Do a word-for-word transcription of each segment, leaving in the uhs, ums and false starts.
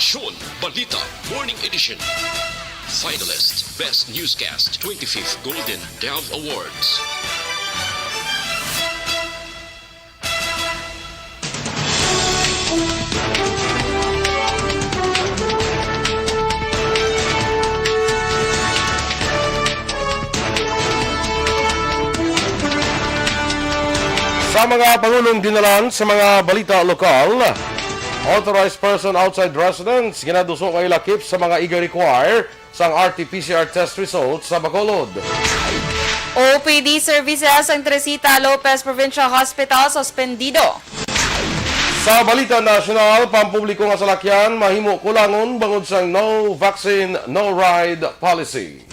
Aksyon Balita Morning Edition. Finalist, Best Newscast, twenty-fifth Golden Dove Awards. Sa mga pangulong dinalan sa mga balita lokal, authorized person outside residence ginaduso nga ilakip sa mga iga-require sang R T P C R test results sa Bacolod. O P D services ang Teresita Lopez Provincial Hospital suspendido. Sa balita nasyonal, pampubliko nga salakyan mahimo kulangon bangod sang no vaccine, no ride policy.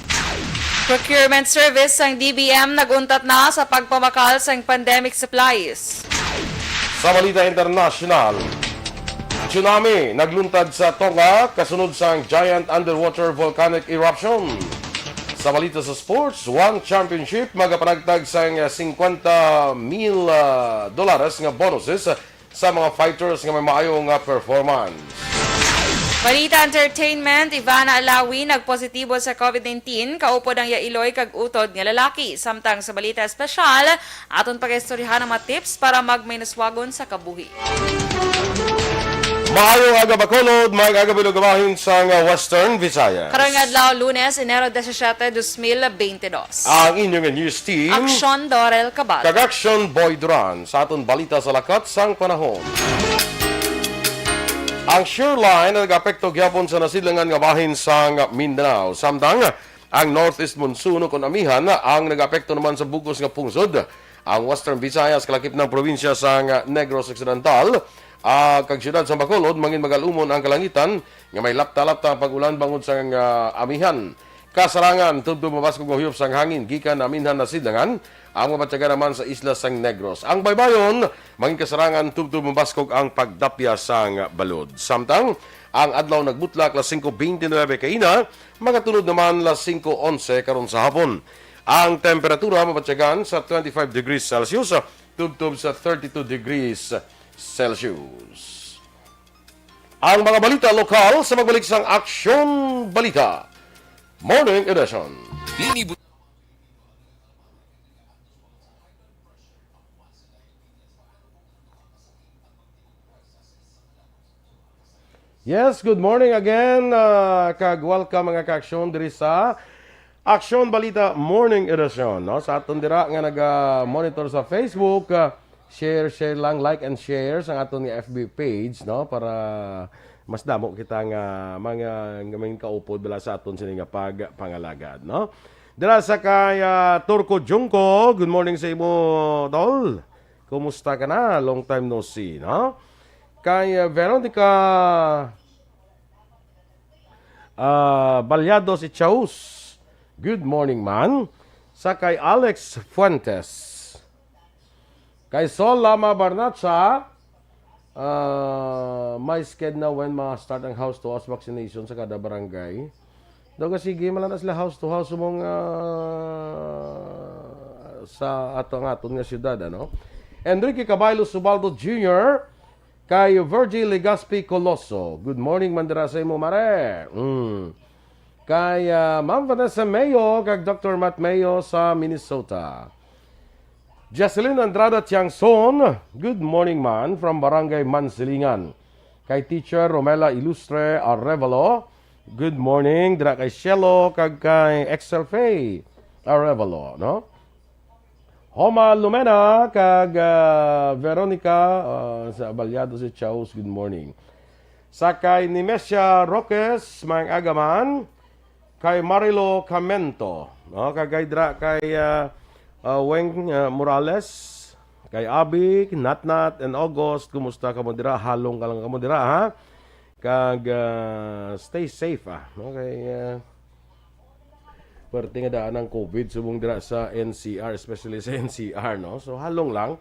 Procurement service sang D B M nag-untat na sa pagpamakal sang pandemic supplies. Sa balita internasyonal, tsunami nagluntad sa Tonga kasunod sang giant underwater volcanic eruption. Sa balita sa sports, One Championship magapanagtag sang singkwenta mil ah, dolares nga bonuses sa mga fighters nga may maayo nga performance. Balita Entertainment, Ivana Alawi nagpositibo sa COVID nineteen, kaupod ang iya iloy kag utod nga lalaki. Samtang sa balita espesyal, aton pagaistoryahan ang mga tips para magminuswagon sa kabuhi. Maayong aga, Bacolod, maayong aga, Bilog, bahin sang Western Visayas. Karong adlaw, Lunes, Enero disisiete, dos mil bente dos. Ang inyong news team, Aksyon Dorel Cabal. Kag Aksyon Boy Duran. Sa aton balita sa lakat sang panahon. Ang shear line nag-apekto gyapon sa nasidlangan nga bahin sang Mindanao. Samtang ang northeast monsoon ukon amihan ang nag-apekto naman sa bug-os nga pungsod, ang Western Visayas, kalakip ng probinsya sang Negros Occidental, ah, kag siyudad sa Bacolod, mangin magalumon ang kalangitan nga may lapta-lapta ang pag-ulan bangod sang, ah, amihan. Kasarangan tubtob mabaskog nga huyop sang hangin gikan naminhan nasidlangan ang mabatyagan naman sa isla sang Negros. Ang baybayon, mangin kasarangan tubtob mabaskog ang pagdapya sang balod. Samtang ang adlaw nagbutlak las singko bente nuebe kaina, magatunod naman las singko onse karon sa hapon. Ang temperatura mabatyagan sa twenty-five degrees Celsius tubtob sa thirty-two degrees Celsius. Ang mga balita lokal sa pagbalik sang Aksyon Balita Morning Edition. Linibo- Yes, good morning again, ah, kag welcome, mga ka-aksyon, diri sa Aksyon Balita Morning Edition, no? Sa aton dira nga naga-monitor sa Facebook, ah, share, share lang, like and share sa aton nga F B page, no? Para mas damo kita nga mga, nga may kaupod bala sa aton sini nga pagpangalagad, no? Dira sa kay, ah, Turco Junco, good morning sa imo, tol. Kumusta ka na? Long time no see, no? Kay, ah, Veronica, ah, Balyados Ichaus, good morning, man. Sa kay Alex Fuentes. Kay Sol Lama Barnacha, ah, may sked na when ma-start ang house-to-house vaccination sa kada barangay. Daw ka sige, man lang na sila house-to-house subong, ah, sa ato, ang aton nga syudad, ano? Enrique Caballo Subaldo Junior, kay Virgie Legaspi Coloso. Good morning, man dira sa imo, mare. Mm. Kay, ah, Ma'am Vanessa Mayo, kag Doctor Matt Mayo sa Minnesota. Jocelyn Andrada Tiangson, good morning, man, from Barangay Mansilingan. Kay Teacher Romela Ilustre Arevalo, good morning. Dira kay Shelo, kag kay Excel Faye Arevalo, no? Homa Lumena, kag, ah, Veronica, ah, sa Balyado si Chaus, good morning. Sa kay Nimesia Roques, maayong aga, man. Kay Marilo Camento, no? Kag kay dira kay, ah, ah, Weng, ah, Morales, kay Abi, Natnat, and August, kumusta kamo dira? Halong ka lang kamo dira, ha? Kag, ah, stay safe, ah. Okay, ah, pwerte nga daan ang COVID subong dira sa N C R, especially sa N C R, no? So, halong lang.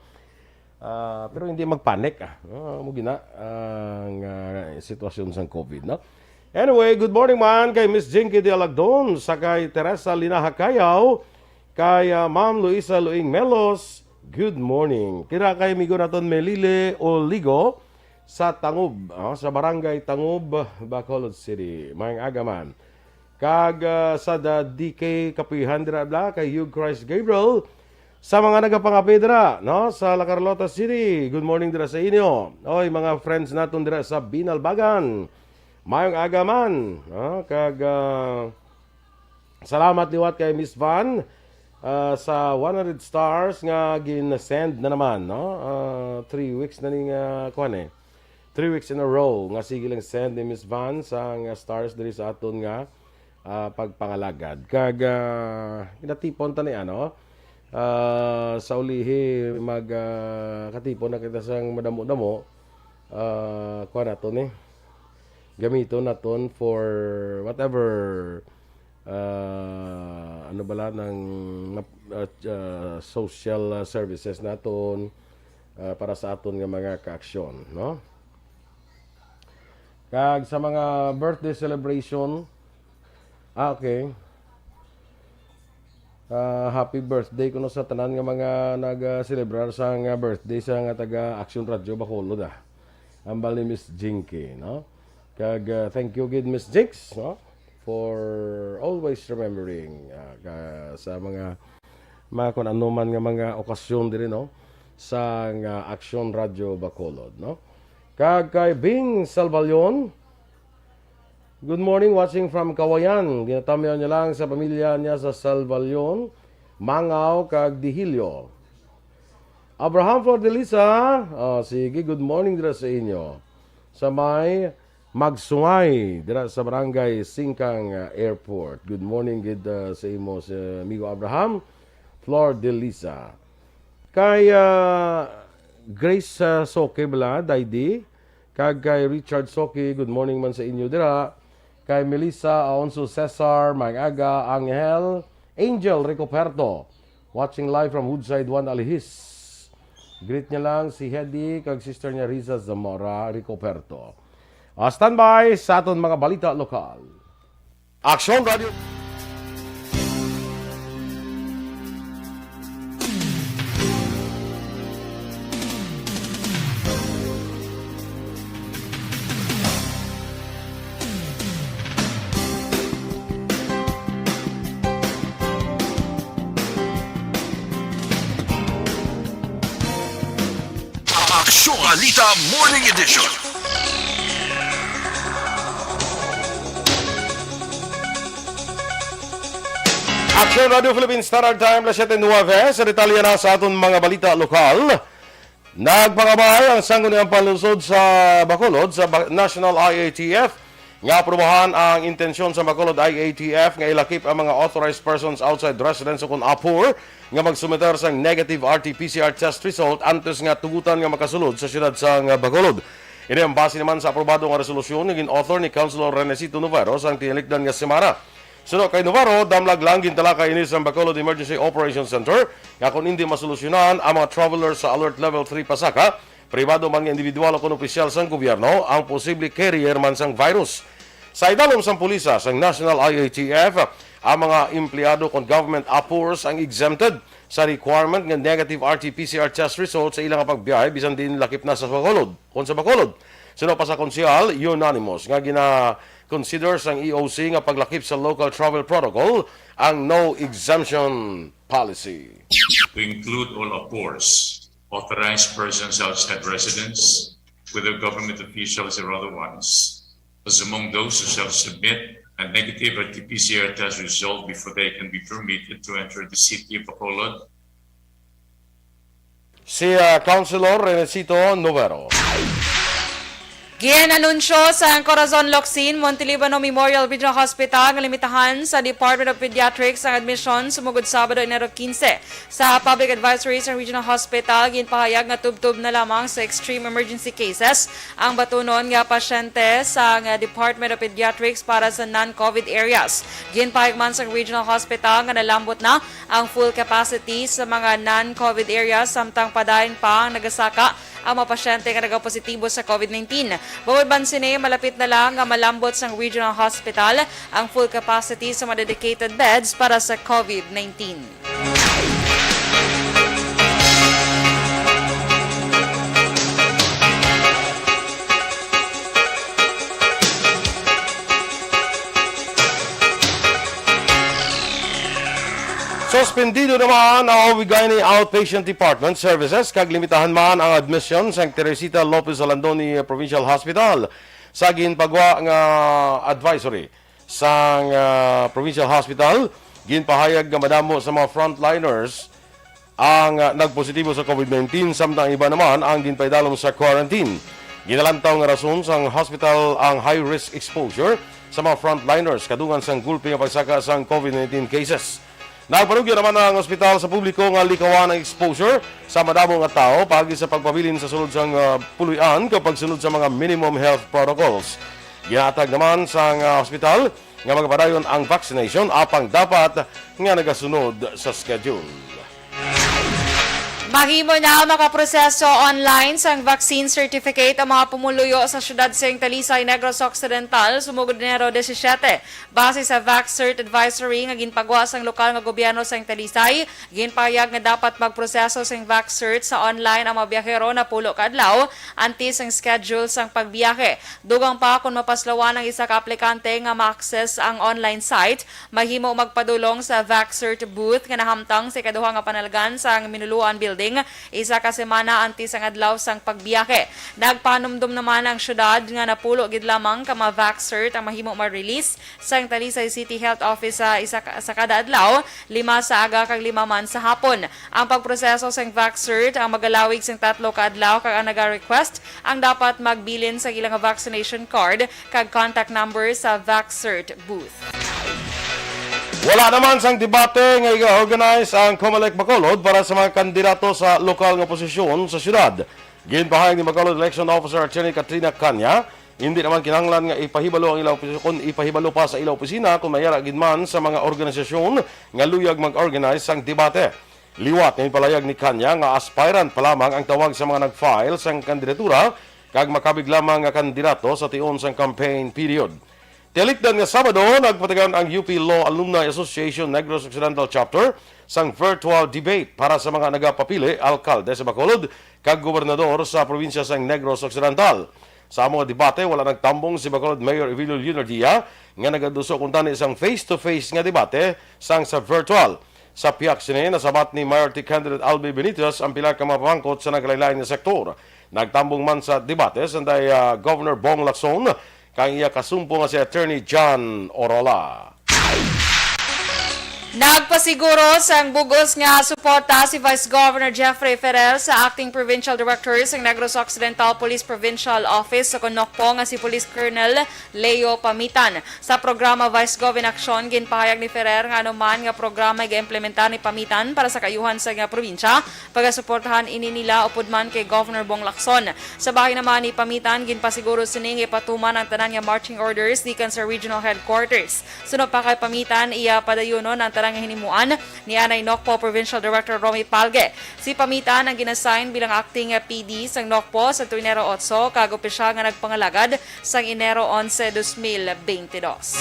Ah, pero hindi magpanic, ah. Ah, mo gina ang, ah, sitwasyon sang COVID, no? Anyway, good morning man kay Miss Jinky de Alagdon, sa kay Teresa Linaha Cayaw, kay, ah, Ma'am Luisa Luing Melos. Good morning. Kira kay amigo naton Melile Oligo, sa Tangub, oh, sa Barangay Tangub, Bacolod City. Maayong aga man. Kag, ah, sa da-, D K Kapihan dira bala kay Hugh Christ Gabriel. Sa mga nagapangape dira, no, sa La Carlota City, good morning dira sa inyo. Oy, mga friends naton dira sa Binalbagan. Maayong aga man, no? Kag, ah, salamat liwat kay Miss Van, ah, sa one hundred stars nga gin-send na naman, no? Ah, three weeks na ni nga, kuwan eh. Three weeks in a row nga sige lang send ni Miss Van sang stars diri sa aton nga, ah, pagpangalagad. Kag, ah, kinatipon ta ni, ano, ah, sa ulihi mag, ah, katipon na kita sang madamo-damo, ah, kuwan naton ni. Gamiton naton for whatever, ah, ano bala nang, ah, ah, social, ah, services naton, ah, para sa aton nga mga kaaksyon, no? Kag sa mga birthday celebration, ah, okay. Ah, happy birthday kuno sa tanan nga mga nag-celebrar sa nga birthday sa nga taga Action Radio Bacolod, ah. Ambal ni Miss Jinky, no? Kag, ah, thank you gid, Miss Jinx, no? For always remembering, ah, ka-, sa mga, mga kun ano man nga mga okasyon diri, no? Sa nga Action Radio Bacolod, no? Kag kay Bing Salvalion, good morning, watching from Kawayan. Ginatamyaw niya lang sa pamilya niya sa Salvalion, Mangaw, kag Dihilio. Abraham Flordelisa, ah, sige, good morning dira sa inyo. Sa may Magsungay, dira sa Barangay Singkang, ah, Airport. Good morning gid, ah, sa imo, sa amigo Abraham Flordelisa. Kay, ah, Grace, ah, Soke bala, Daydi. Kag kay Richard Soki, good morning man sa inyo dira. Kay Melissa Aonso Cesar, maayong aga, Angel, Angel Ricoperto. Watching live from Woodside, Juan Alihis. Greet niya lang si Hedy kag sister niya Riza Zamora Ricoperto. Ah, standby sa aton mga balita lokal. Aksyon Radio. Aksyon Balita Morning Edition. Aksyon Radio Philippine Standard Time, las siete nuebe. Sa detalye na sa aton mga balita lokal, nagpangabay ang Sangguniang Panlungsod sa Bacolod sa Ba-, National I A T F nga aprubahan ang intensyon sa Bacolod I A T F nga ilakip ang mga authorized persons outside residence o kon APOR nga magsumiter sang negative R T P C R test result antes nga tugutan nga makasulod sa siyudad sang Bacolod. Ini ang base naman sa aprobado nga resolusyon nga gin-author ni Councilor Renesito Novero sang tinalikdan nga semana. Suno kay Novero, damlag lang gintalakay ini sang Bacolod Emergency Operations Center nga kon indi masolusyonan ang mga travelers sa Alert Level three pasaka, pribado man nga individual o kon opisyal sang gobyerno, ang posible carrier man sang virus. Sa idalom sang pulisa sang National I A T F, ang mga empleyado kon government APORs ang exempted sa requirement nga negative R T P C R test result sa ilang pagbiyahe bisan diin lakip na sa Bacolod. Kon sa Bacolod, suno pa sa konsehal, unanimous nga gina-consider sang E O C nga paglakip sa local travel protocol ang no exemption policy. To include all APORs, authorized persons outside residence, whether government officials or other ones, as among those who shall submit a negative R T P C R test result before they can be permitted to enter the city of Bacolod. Si, ah, Councilor Renesito Novero. Gin-anunsyo sang Corazon Locsin Montelibano Memorial Regional Hospital nga limitahan sa Department of Pediatrics ang admisyon sumugod Sabado, Enero quince. Sa public advisory sa Regional Hospital, ginpahayag nga tubtob na lamang sa extreme emergency cases ang batunon nga pasyente sang Department of Pediatrics para sa non-COVID areas. Ginpahayag man sa Regional Hospital nga nalambot na ang full capacity sa mga non-COVID areas, samtang padayon pa ang nagasaka ang mga pasyente nga nagapositibo sa COVID nineteen. Bangod man sini, malapit na lang nga malambot sang Regional Hospital ang full capacity sa mga dedicated beds para sa COVID nineteen. Suspendido naman ang O B G Y N outpatient department services kag limitahan man ang admission sang Teresita Lopez Alandoni Provincial Hospital. Sa ginpagwa nga advisory sang, ah, Provincial Hospital, ginpahayag nga madamo sa mga frontliners ang, ah, nagpositibo sa COVID nineteen, samtang iba naman ang ginpaidalom sa quarantine. Ginalantaw nga rason sang hospital ang high-risk exposure sa mga frontliners kadungan sang gulpi nga pagsaka sang COVID nineteen cases. Nagpanugyan naman ang ospital sa publiko nga likawan ang exposure sa madamo nga tawo paagi sa pagpabilin sa sulod sang, ah, puloy-an kag pagsunod sa mga minimum health protocols. Ginatag naman sang, ah, ospital nga magapadayon ang vaccination, apang dapat nga nagasunod sa schedule. Mahimo na makaproseso online sang vaccine certificate ang mga pumuluyo sa siyudad sing Talisay, Negros Occidental, sumugod Enero disisiete. Base sa VaxCert Advisory nga ginpagwa sang lokal nga gobyerno sang Talisay, ginpahayag nga dapat magproseso sing VaxCert sa online ang mga biyahero napulo ka adlaw antes sang schedule sang pagbiyahe. Dugang pa, kon mapaslawan ang isa ka aplikante nga ma-access ang online site, mahimo magpadulong sa VaxCert booth nga nahamtang sa ikaduha nga panalgan sang Minuluan Building, isa ka semana antes ang adlaw sang pagbiyahe. Nagpanumdom naman ang syudad nga napulo gid lamang ka mga VaxCert ang mahimo ma-release sang Talisay City Health Office sa isa ka, sa kada adlaw, lima sa aga kag lima man sa hapon. Ang pagproseso sang VaxCert ang magalawig sang tatlo ka adlaw, kag ang naga-request ang dapat magbilin sang ilang vaccination card kag contact number sa VaxCert booth. Wala naman sang debate nga iga-organize ang Comelec Bacolod para sa mga kandidato sa lokal nga posisyon sa syudad. Ginpahayag ni Bacolod Election Officer Attorney Katrina Canya, hindi naman kinahanglan nga ipahibalo ang ila opisina, kon ipahibalo pa sa ila opisina kung may ara gid man sa mga organisasyon nga luyag mag-organize sang debate. Liwat nga ginpalayag ni Canya nga aspirant pa lamang ang tawag sa mga nag-file sang kandidatura kag makabig lamang nga kandidato sa tion sang campaign period. Tialikdan nga Sabado, nagpatigayon ang U P Law Alumni Association Negros Occidental Chapter sang virtual debate para sa mga nagapapili alkalde sa Bacolod kag gobernador sa probinsya sang Negros Occidental. Sa amo nga debate, wala nagtambong si Bacolod Mayor Evelio Leonardia nga nagaduso kuntani sang face-to-face nga debate sang sa virtual. Sa pihak sini, nasabat ni Mayor T candidate Albi Benitez ang pila ka mga pamangkot sa naglain-lain nga sektor. Nagtambong man sa debate sanday, ah, Governor Bong Lacson kag iya kasumpo nga si Attorney John Orola. Nagpasiguro sang bug-os nga suporta si Vice Governor Jeffrey Ferrer sa Acting Provincial Director sang Negros Occidental Police Provincial Office o kon NOCPO nga si Police Colonel Leo Pamitan. Sa programa Vice Gov in Action, ginpahayag ni Ferrer nga anuman nga programa iga-implementar ni Pamitan para sa kaayuhan sa nga probinsya, pagasuportahan ini nila upod man kay Governor Bong Lacson. Sa bahin naman ni Pamitan, ginpasiguro sini nga ipatuman ang tanan nga marching orders gikan sa regional headquarters. Suno pa kay Pamitan, iya padayunon ang tanan nga hinimuan ni anay NOCPO Provincial Director Romy Palge. Si Pamitan ang gin-assign bilang acting P D sang NOCPO sa tuig Enero otso, kag opisyal nga nagpangalagad sang Enero onse, dos mil beintidos.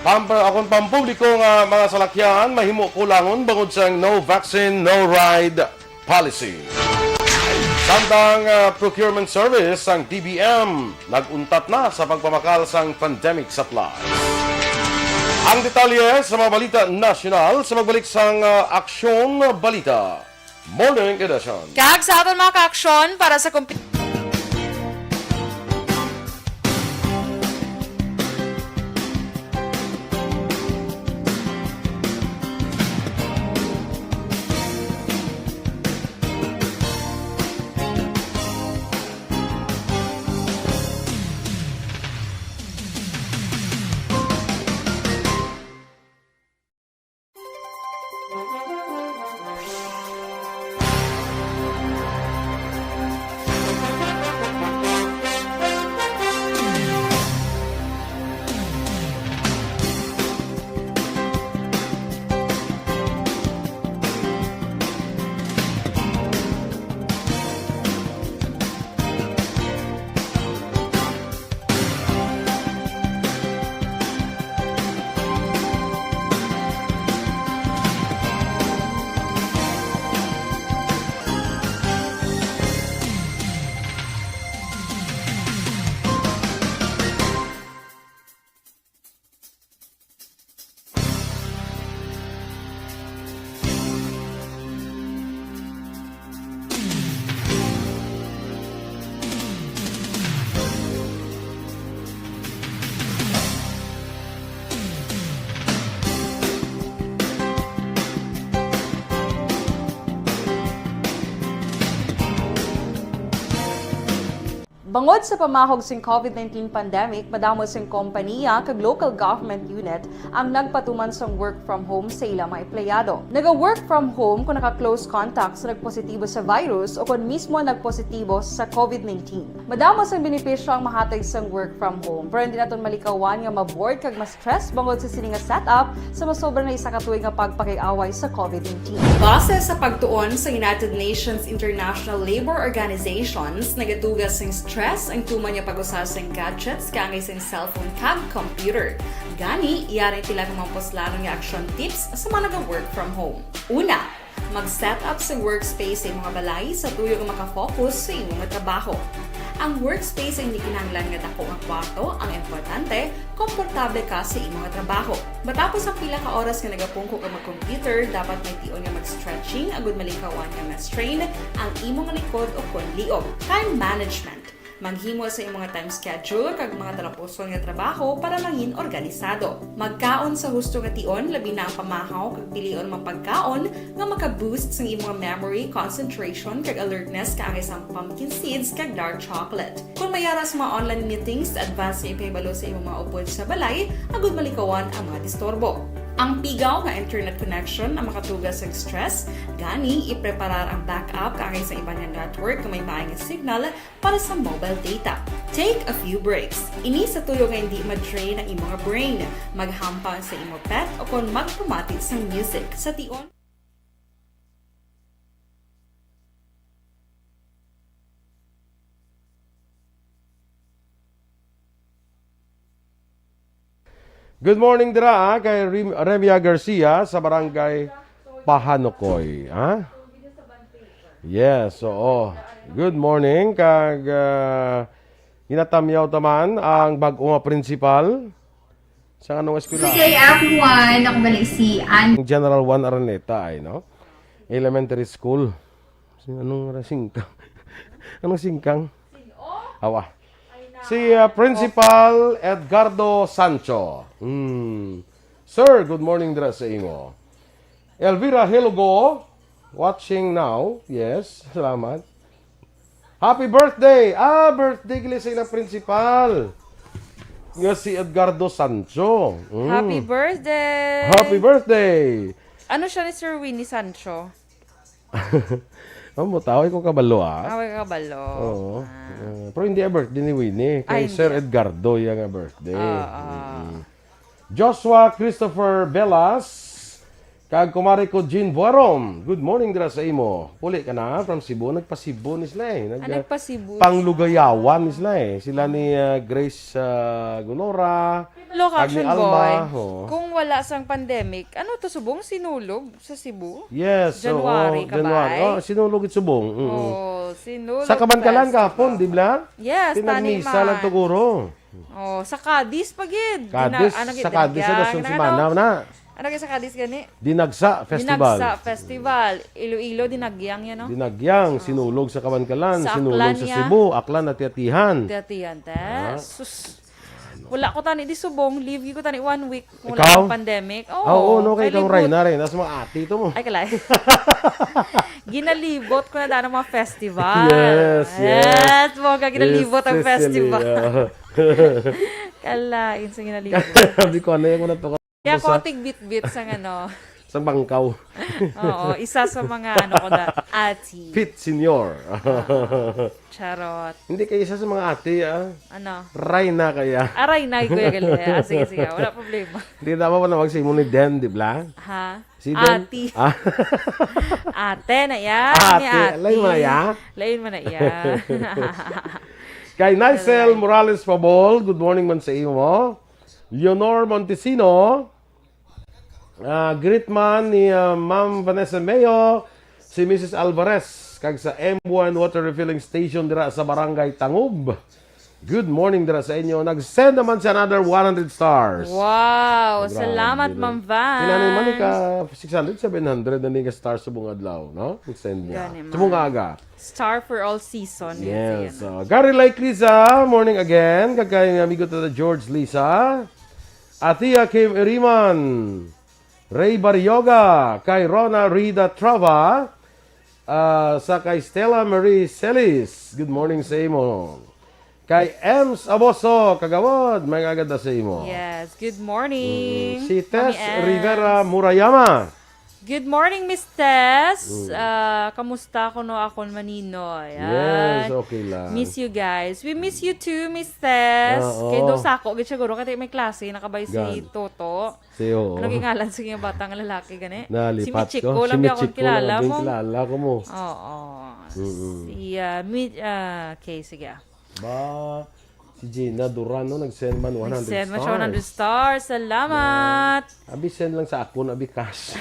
Pampa-, akon pampubliko nga mga salakyan mahimo kulangon bangod sang no vaccine, no ride policy. Samtang, ah, procurement service sang D B M nag-untat na sa pagpamakal sang pandemic supplies. Ang detalye sa mga balita nasyonal sa pagbalik sang, ah, Aksyon Balita Morning Edition. Kag sa aton mga kaaksyon para sa kumpi- Bangod sa pamahog sing COVID nineteen pandemic, madamo sing kompaniya kag local government unit ang nagpatuman sang work from home sa ila mga empleyado. Naga-work from home kung naka-close contact sa nagpositibo sa virus o kon mismo nagpositibo sa COVID nineteen. Madamo sang benepisyo ang mahatag sang work from home, pero hindi naton malikawan nga ma-bored kag ma-stress bangod sa sini nga setup sa masobra na isa ka tuig nga pagpakig-away sa COVID nineteen. Base sa pagtuon sa United Nations International Labour Organizations, nagatuga sing stress ang tuman nga pag-usa sing gadgets kaangay sing cellphone kag computer. Gani, yari ang pila ka mga puslanon nga action tips sa mga naga-work from home. Una, mag-set up sa workspace sa imong balay sa tuyo nga makafocus sa imo nga trabaho. Ang workspace ay hindi kinahanglan nga dako nga kwarto, ang importante, komportable ka sa imo nga trabaho. Matapos ang pila ka oras nga nagapungko ka mag-computer, dapat may tion nga mag-stretching agud malikawan nga ma-strain ang imo nga likod o kon liog. Time management. Maghimo sa imo nga time schedule kag mga talapuson nga trabaho para mangin organisado. Magkaon sa husto nga tion, labi na ang pamahaw kag pilion mga pagkaon nga maka-boost sang imo nga memory, concentration kag alertness kaangay sang pumpkin seeds kag dark chocolate. Kung may ara sa mga online meetings, advance nga ipahibalo sa imo mga upod sa balay agud malikawan ang mga disturbo. Ang pigaw nga internet connection ang makatuga sa stress, gani ipreparar ang backup kaangay sa iban nga network nga may maay nga signal para sa mobile data. Take a few breaks. Ini sa tuyo nga hindi ma-drain ang imo nga brain. Maghampang sa imo pet o kon magpamati sang music. Sa tion, Good morning dira, ah, kay Rem- Remia Garcia sa barangay Pahanukoy, ha? Yes, oo. Good morning kag ah, ginatamyaw ta man ang bag-o nga principal sa anong eskwela? Say ako one, ako gali si An. General one Araneta ay, no? Elementary School. Si anong ra- singkang? Anong singkang? Awa. Si ah, Principal Edgardo Sancho. Hmm. Sir, good morning dira sa imo. Elvira Helogo, watching now. Yes, salamat. Happy birthday! Ah, birthday gali sa ilang principal. Nga si Edgardo Sancho. Mm. Happy birthday! Happy birthday! Ano siya ni Sir Winnie Sancho? Ang mo tao, ikaw kabalo, ah. Away ka kabalo. Oo. Ah. Eh, pero hindi ang birthday ni Winnie. Ay, Kay hindi. Sir Edgardo yung nga birthday. Oo. Mm-mm. Joshua Christopher Velas, kag kumari ko Jean Buarom. Good morning dira sa imo. Puli ka na from Cebu. Nagpa-Cebu ni sila eh. Nag, Ah, nagpa-Cebu. Panglugayawan ni sila eh. Sila ni ah, Grace ah, Gunora. Look, Kag ni Action Alma, Boy, oo. Kung wala sang pandemic, ano to subong sinulog sa Cebu? Yes, January oo, ka January. ba? Oh, sinulog it subong. Mm. Oh, sinulog Sa Kabankalan Festival. kahapon, di ba? Yes, tani Pinagmisa man. lang to guro. Oh, sa Cadiz pa gid. Cadiz, Dina- ano gid, sa Cadiz sa dinagyang dasong na, semana ano? na. Ano gid sa Cadiz gani? Dinagsa Festival. Dinagsa Festival. Iloilo, dinagyang yan, no? Dinagyang, sinulog sa Kabankalan, Sa sinulog Aklan sa niya. Cebu, Aklan at Atihan. Atihan, te. Ah. Sus. Wala ko tani di subong. Leave ko tani one week. Wala Ikaw? ang pandemic. Oo, Ah, oo, no, kay kang kalibot. Reyna, Reyna, sa mga ate to mo. Ay, kalay. Ginalibot ko na daan ang mga festival. Yes, yes. Yes, mga ginalibot ang Yes, festival. Cecilia. Kalain sa ginalibot. Sabi ko, ano yung muna to? Kaya ako Sa- tigbitbit sa ano. Sa bangkaw. Oo, isa sa mga ano ko na, ati. Pit Senior. Charot. Hindi kayo isa sa mga ate, ah. Ano? Reyna kaya. Aray na, Kuya Galea. Ah, sige, sige. Wala problema. Hindi na ba na magsimo ni Den, di ba? Ha? Si Den? Ati. Ah, Ate na yan. Ate. Ni ati. Lain mo na ya? Lain mo na ya. Kay Nicel Morales Pabol, good morning man sa imo. Leonor Montesino, ah, greet man ni ah, Ma'am Vanessa Mayo, si Missus Alvarez, kag sa M one Water Refilling Station dira sa Barangay Tangub. Good morning dira sa inyo. Nag-send naman siya another one hundred stars. Wow, Grabe, salamat, no? Ma'am Van. Kinanay man ka six hundred, seven hundred na ni ka stars subong adlaw, no? Nag-send niya. Gani man. Subong aga. Star for all season. Yes. Yan. Uh, Gary Lake Lisa, morning again. Kag kay amigo ta George Lisa. Atia Kim Iriman. Ray Barrioga. Kay Rona Rida Trava. Ah, sa kay Stella Marie Celis. Good morning sa imo. Kay Ems Aboso, kagawad, may agad na sa imo. Yes, good morning, Mm, si Tess Mami Ems. Rivera Murayama. Good morning, Miss Tess. Mm. Ah, kamusta kuno akon maninoy? Yes, Ay, okay lang. Miss you guys. We miss you too, Miss Tess. Oo. Kay daw sako gid siguro kay may klase nakabay si Gan. Toto. Si, oo. Ano gingalan sa iyang batang lalaki gani? Nalipat Si Michiko ko. Si lang di ako Michiko kilala lang mo. Kilala ko mo. Oo. Mm-mm. Si, ah, Mi-, ah, okay, sige. Ba, si Gina Duran, no, nag-send man one hundred Nag-send man siya one hundred stars. Stars. Salamat. Abi, send lang sa akon, abi, cash.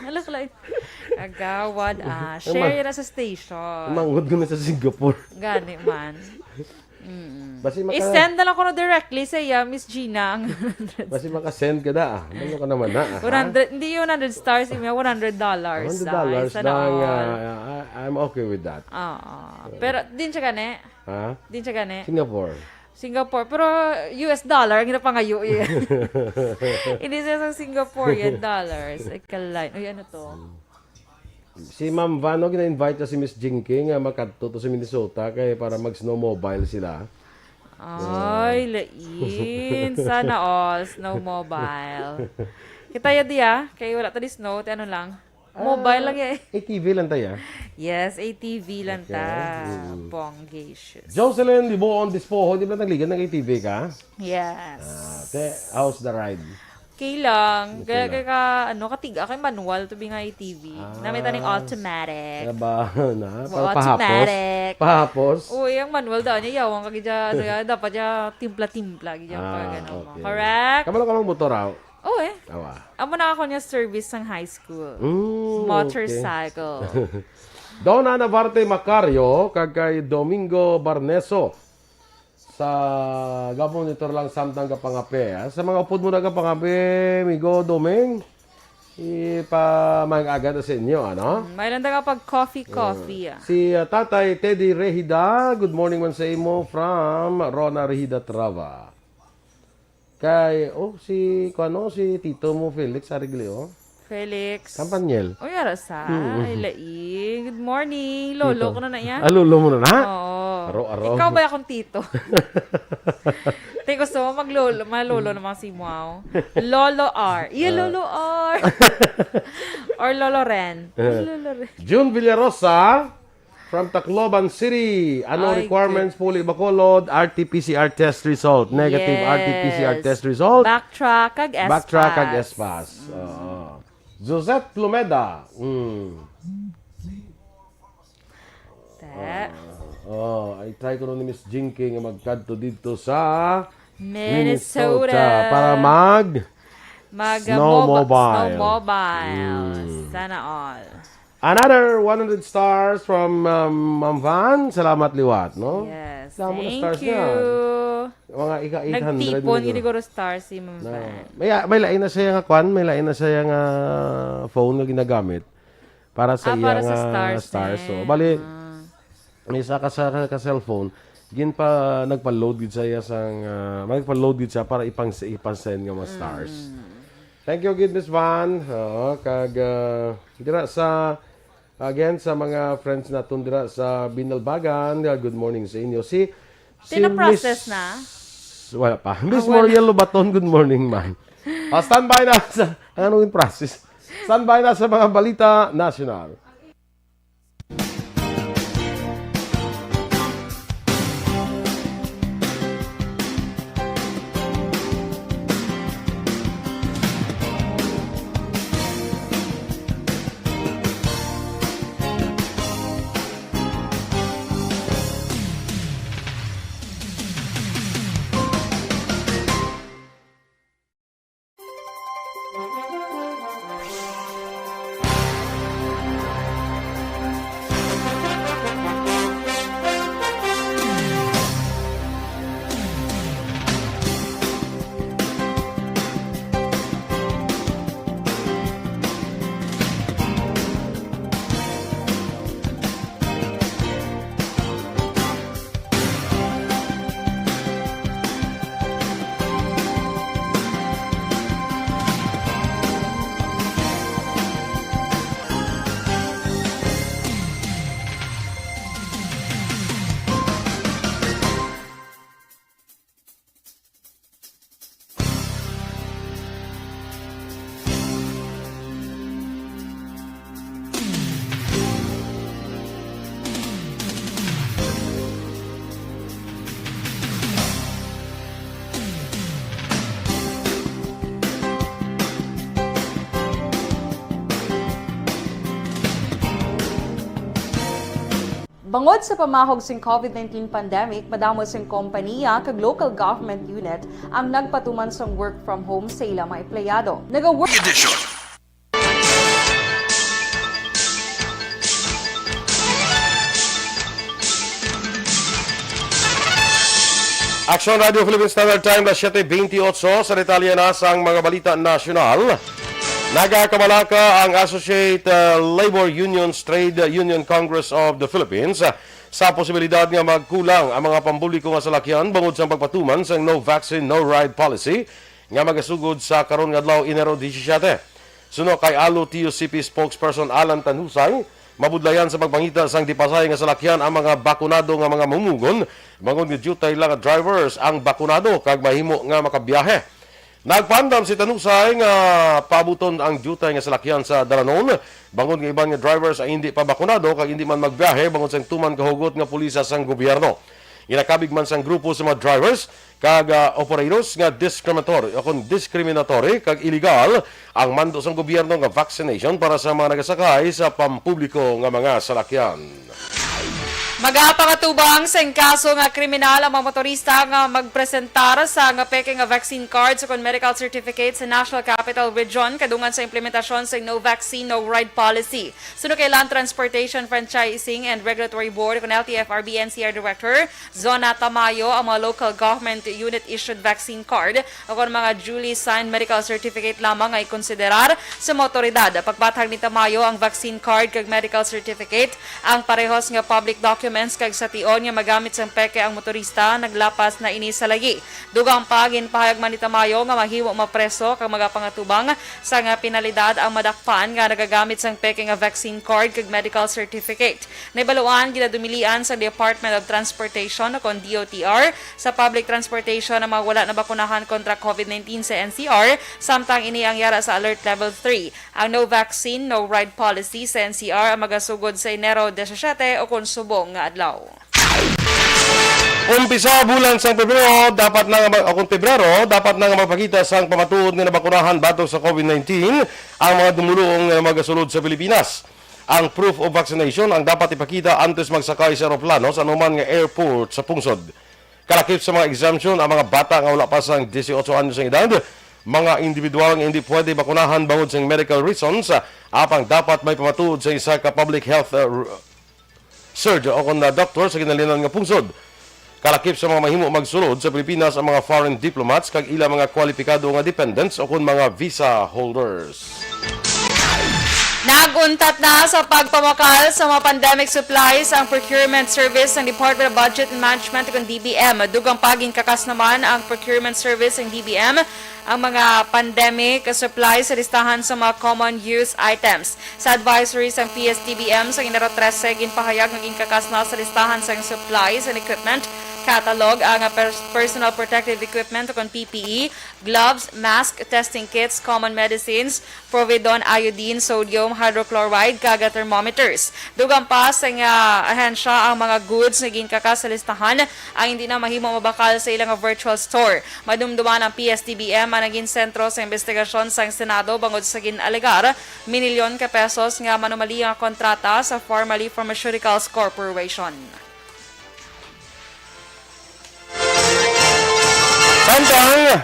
Hala, kalay. Agawad, ah. Ang Share ma-, yun na sa station. Manghod ko na sa Singapore. Gani man. Mm-mm. Basi maka- I-send na lang ko na directly sa iya, Miss Gina, ang Basi maka-send ka na, ah. Ano ka naman na, ah, ha? One hundred, hindi yung one hundred stars, yung one hundred dollars. One hundred dollars Ay, sana lang, all. Ah, I, I'm okay with that. Oo. Pero, din siya gani? Ha? Din siya gani? Singapore. Singapore. Pero U S dollar, ang ginapangayo, eh. Hindi siya sa Singaporean dollars. Ay, kalay. Uy, ano to? Si Ma'am Van, no, gina-invite na si Miss Jinky nga makadto to sa Minnesota kay para mag-snowmobile sila. Ay, lain. Sana all, snowmobile. Kita ya diya, kay wala ta di snow, ti ano lang. Mobile Ah, lang ya eh. A T V lang tayo, ah. Yes, A T V lang Okay. ta. Mm. Ponggacious. Jocelyn Liboon Dispoho, di ba nagligan ng A T V ka? Yes. Ah, te, how's the ride? Okay lang. Okay Kaya, lang. kaya ka, ano, katiga kay manual to be nga A T V. Ah. Namit aning automatic. Kaya ba, na? Wa Para pahapos? automatic. Pahapos? Uy, ang manual daw niya, yawang ka gidya, ano yan, dapat niya timpla-timpla, gidya, Ah, pag ano mo. okay. Correct? Kabalo ka mang motor, ah? Oo eh. Awa. Amo na ako niya service sang high school. Mm, okay. Motorcycle. Donna Navarte Macario, kag kay Domingo Barneso. Sa gapon nito lang samtang kapangape, ah. Sa mga upod mo na kapangape, migo Doming, ipa-, mag-agad sa inyo, ano? Mm, may lang daw pag coffee, Mm. coffee, ah. Si, ah, Tatay Teddy Rehida, good morning man sa imo from Rona Rehida Trava. Kay, oh, si, kuano, si tito mo, Felix Ariglio. Felix. Campaniel. Uy, ara sa. Mm. Ay, lain. Good morning. Lolo Tito. ko na na iya. Ah, lolo mo na na? Oo. Aro, aro. Ikaw ba akong tito? Te, gusto mo maglolo, malolo naman si Muaw. Lolo R. Iya, Ah. Lolo R. Or Lolo Ren. Eh. Lolo Ren. June Villarosa. From Tacloban City, ano Ay, requirements good. puli Bacolod? R T P C R test result. Negative Yes. R T P C R test result. Backtrack kag S-Pass. Backtrack kag S-Pass. Mm. Oo. Josette Plumeda. Mm. Te. Ah, oh, I try ko nun ni Miss Jinky nga magkadto dito sa Minnesota. Minnesota para mag Mag, uh, snowmobile. moba-, snowmobile. Mm. Sana all. Another one hundred stars from, um, Ma'am Van. Salamat liwat, no? Yes, Damo na thank stars you. na. Mga ika eight hundred Nagtipon na gid siguro. siguro stars si Ma'am Na, Van. may, may lain na siya nga kwan, may lain na siya nga phone nga ginagamit para sa Ah, para iyang, sa ah, stars stars. So, din. bali, Ah. may isa ka sa, ka cellphone, gin pa, nagpa-load gid sa iya sang, ah, nagpa-load gid siya para ipang-, ipang-send nga mga stars. Mm. Thank you gid, Miss Van. Oo, kag, ah, dira sa, again, sa mga friends naton dira sa Binalbagan, ah, good morning sa inyo. Si, si Tinaprocess Miss na? Wala pa. Miss Ah, wala. Moriel Lobaton, good morning, ma'am. Ah, standby na sa, ano yung process? Standby na sa mga balita nasyonal. Bangod sa pamahog sing COVID nineteen pandemic, madamo sing kompaniya kag local government unit ang nagpatuman sang work from home sa ila mga empleyado. Nagawork Edition. Aksyon Radio Philippine Standard Time, las siete veintiocho. Sa detalye na sang mga balita nasyonal, nagakabalaka ang Associate, uh, Labor Unions Trade Union Congress of the Philippines, uh, sa posibilidad nga magkulang ang mga pampubliko nga salakyan bangod sang pagpatuman sang No Vaccine, No Ride policy nga magasugod sa karon nga adlaw, Enero disisyete. Suno kay ALU-TUCP spokesperson Alan Tanhusay, mabudlayan sa pagpangita sang di-pasahe nga salakyan ang mga bakunado nga mga mamumugon, bangod nga diutay lang nga drivers ang bakunado kag mahimo nga makabiyahe. Nagpaandam si Tanhusay nga paabuton ang diutay nga salakyan sa dalanon, bangod nga iban nga drivers ang indi pa bakunado kag indi man magbiyahe bangod sang tuman ka hugot nga pulisa sang gobyerno. Ginakabig man sang grupo sa mga drivers kag, ah, operators nga discriminatory o kon discriminatory kag illegal ang mando sang gobyerno nga vaccination para sa mga nagasakay sa pampubliko nga mga salakyan. Magapangatubang sa kaso nga kriminal ang mga motorista nga magpresentar sa nga peke nga vaccine cards o kon medical certificate sa National Capital Region kadungan sa implementasyon sa No Vaccine, No Ride policy. Suno kay Land Transportation Franchising and Regulatory Board o kon L T F R B N C R Director Zona Tamayo, ang mga local government unit issued vaccine card o kon mga duly signed medical certificate lamang nga ikonsiderar sa mga awtoridad. Pagbathag ni Tamayo, ang vaccine card kag medical certificate ang parehos nga public documents kag sa tion nga magamit sang peke ang motorista, naglapas na ini sa layi. Dugang pa, ginpahayag man ni Tamayo nga mahimo mapreso kag magapangatubang sa nga penalidad ang madakpan nga nagagamit sang peke nga vaccine card kag medical certificate. Nahibaluan, ginadumilian sa Department of Transportation o kon D O T R sa public transportation ang mga wala nabakunahan kontra COVID nineteen sa N C R, samtang ini ang yara sa Alert Level three. Ang No Vaccine, No Ride policy sa N C R ang magasugod sa Enero disisyete o kon subong nga adlaw. Umpisa bulan sang Pebrero, dapat na nga mag-, o kon Pebrero, dapat na nga magpakita sang pamatuod nga nabakunahan batok sa COVID nineteen ang mga dumuluong nga magasulod sa Pilipinas. Ang proof of vaccination ang dapat ipakita antes magsakay sa eroplano sa anuman nga airport sa pungsod. Kalakip sa mga exemption ang mga bata nga wala pa sang dieciocho anyos ang edad, mga individual nga hindi pwede bakunahan bangod sang medical reasons, apang dapat may pamatuod sa isa ka public health, uh, r-, surgeon o kon, uh, doktor sa ginhalinan nga pungsod. Kalakip sa mga mahimo magsulod sa Pilipinas ang mga foreign diplomats kag ila mga kwalipikado nga dependents o kon mga visa holders. Nag-untat na sa pagpamakal sa mga pandemic supplies ang procurement service ng Department of Budget and Management o kon D B M. Dugang pa, ginkakas naman ang procurement service ng D B M ang mga pandemic supplies sa listahan sa mga common use items. Sa advisory sang P S D B M sa Enero trese, ginpahayag nga ginkakas na sa listahan sang supplies and equipment catalog ang, ah, pers-, personal protective equipment o kon P P E, gloves, mask, testing kits, common medicines, povidone iodine, sodium hydrochloride, kag thermometers. Dugang pa sa nga ahensya, ang mga goods nga ginkakas sa listahan ang hindi na mahimo mabakal sa ilang virtual store. Madumduman ang P S D B M ang naging sentro sa investigasyon sang Senado bangod sa gin-alegar minilyon ka pesos nga manumalia nga kontrata sa Farmally Pharmaceuticals Corporation. Samtang,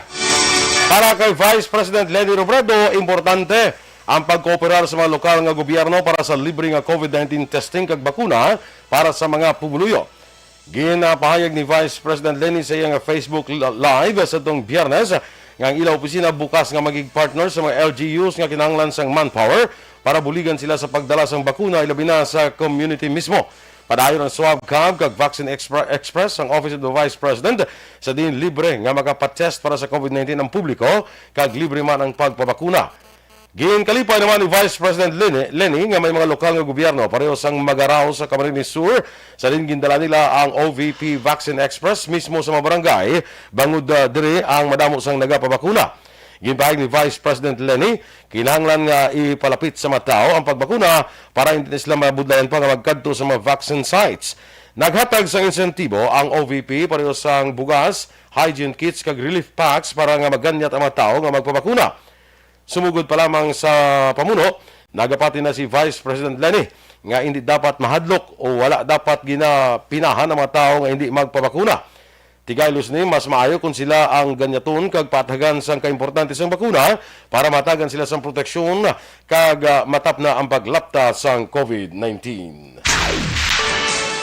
para kay Vice President Leni Robredo, importante ang pagkooperar sa mga lokal nga gobyerno para sa libre nga COVID nineteen testing kag bakuna para sa mga pumuluyo. Ginapahayag ni Vice President Leni sa iyang Facebook li-, Live sa tong Biyernes nga ang ila opisina bukas nga magig partner sa mga L G Us nga kinahanglan sang manpower para buligan sila sa pagdala sang bakuna, ilabi na sa community mismo. Padayon ang Swab Cab kag Vaccine Expre-, Express ang Office of the Vice President, sa diin libre nga makapatest para sa COVID nineteen ang publiko kag libre man ang pagpabakuna. Ginkalipay naman ni Vice President Leni, Leni nga may mga lokal nga gobyerno, pareho sang Magarao sa Camarines Sur, sa diin gindala nila ang O V P Vaccine Express mismo sa mga barangay, bangod, ah, diri ang madamo sang nagapabakuna. Ginpahayag ni Vice President Leni, kinahanglan nga ipalapit sa mga tawo ang pagbakuna para hindi na sila mabudlayan pa nga magkadto sa mga vaccine sites. Naghatag sang insentibo ang O V P pareho sang bugas, hygiene kits kag relief packs para nga maganyat ang mga tawo nga magpabakuna. Sumugod pa lamang sa pamuno, Nagapati na si Vice President Leni nga hindi dapat mahadlok o wala dapat ginapinahan ang mga tawo nga hindi magpabakuna. Tigay Luzne, mas maayo kung sila ang ganyaton kag paatagan sang kaimportante sang bakuna para matagan sila sang proteksyon kag, ah, matapna ang paglapta sang COVID nineteen.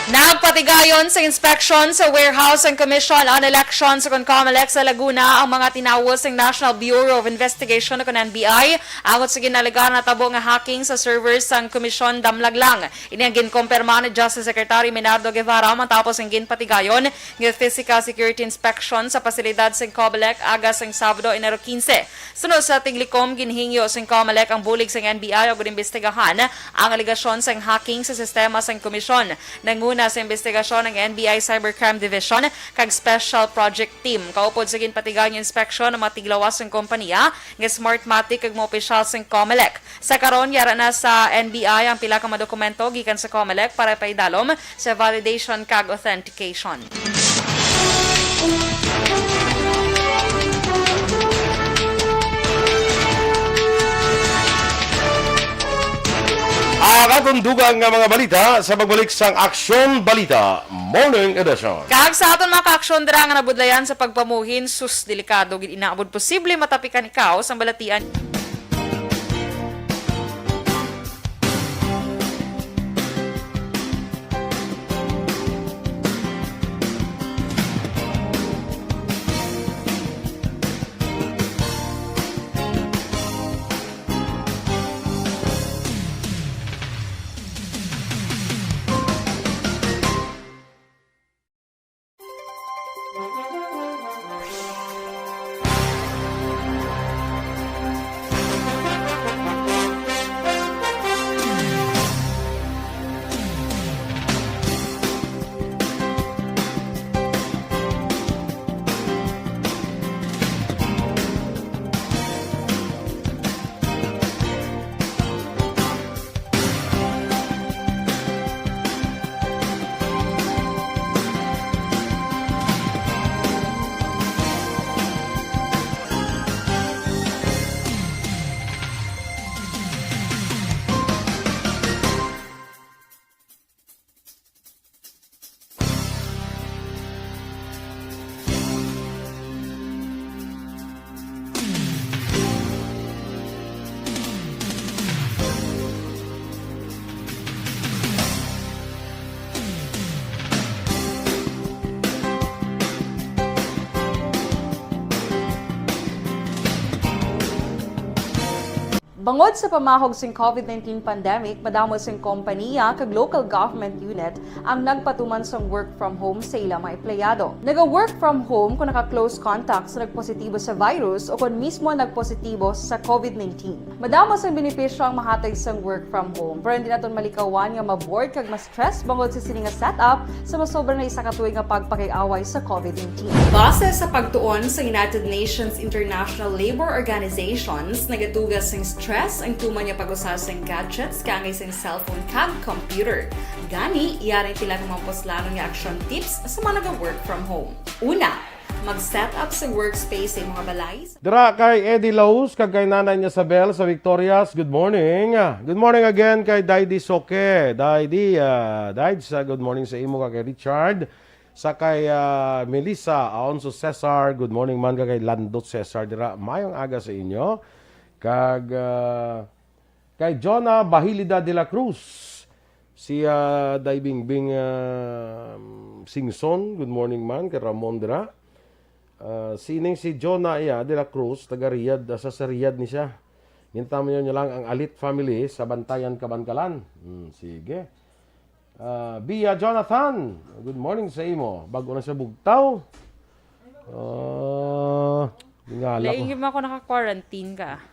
Nagpatigayon sa inspection sa Warehouse and Commission on Elections o kon COMELEC sa Laguna ang mga tinawo sang National Bureau of Investigation o kon N B I angot sa ginalegar nga natabo nga hacking sa servers sang komisyon damlag lang. Ini ang ginkumpirma ni Justice Secretary Menardo Guevara matapos ang ginpatigayon nga physical security inspection sa pasilidad sang COMELEC aga sang Sabado, Enero quince. Suno sa tiglikom, ginhingyo sang COMELEC ang bulig sang N B I ug ginimbistigahan ang alegasyon sang hacking sa sistema sang komisyon. Nanguna sa imbestigasyon ang N B I Cybercrime Division kag Special Project Team. Kaupod sa ginpatigayon nga inspeksyon ang mga tiglawas sang kompanya nga Smartmatic kag mga opisyal sang COMELEC. Sa karon, yara na sa N B I ang pila ka mga dokumento gikan sa COMELEC para ipaidalom sa validation kag authentication. Ang aton dugang nga mga balita sa pagbalik sang Aksyon Balita Morning Edition. Kag sa aton mga kaaksyon dira nga nabudlayan sa pagpamuhin, sus, delikado gid, inaabot posible matapikan ikaw sang balatian. Bangod sa pamahog sing COVID nineteen pandemic, madamo sing kompaniya kag local government unit ang nagpatuman sang work from home sa ila mga empleyado. Naga-work from home kon naka-close contact sa nagpositibo sa virus o kon mismo nagpositibo sa COVID nineteen. Madamo sang benepisyo ang mahatag sang work from home, pero hindi naton malikawan nga ma-bored kag ma-stress bangod sa sini nga setup sa masobra na isa ka tuig nga pagpakig-away sa COVID nineteen. Base sa pagtuon sa United Nations International Labor Organizations, nagatuga sing stress ang tuman nga pag-usa sing gadgets kaangay sing cellphone kag computer. Gani, yari ang pila ka mga puslanon nga action tips sa mga naga-work from home. Una, mag-set up sa workspace sa imong balay. Dira kay Eddie Laus kag kay Nanay Isabel sa Victorias, good morning. Good morning again kay Daydi Soke. Daydi, ah, Dayds, ah, good morning sa imo kag kay Richard. Sa kay, ah, Melissa Aonso Cesar, good morning man kag kay Landot Cesar dira. Mayong aga sa inyo. Kag, ah, kay Jonah Bahilida de la Cruz, si, ah, Day Bingbing, ah, Singson, good morning man, kay Ramon dira. Ah, sining si Jonah iya de la Cruz, taga Riyadh, ah, sa, sa Riyadh ni siya. Gintaman niya lang ang Alit family sa Bantayan, Kabankalan. Hmm, sige. Ah, Bia Jonathan, good morning sa imo. Bag-o na siya bugtaw. Ah, tingala ko. Laing man ako naka-quarantine ka.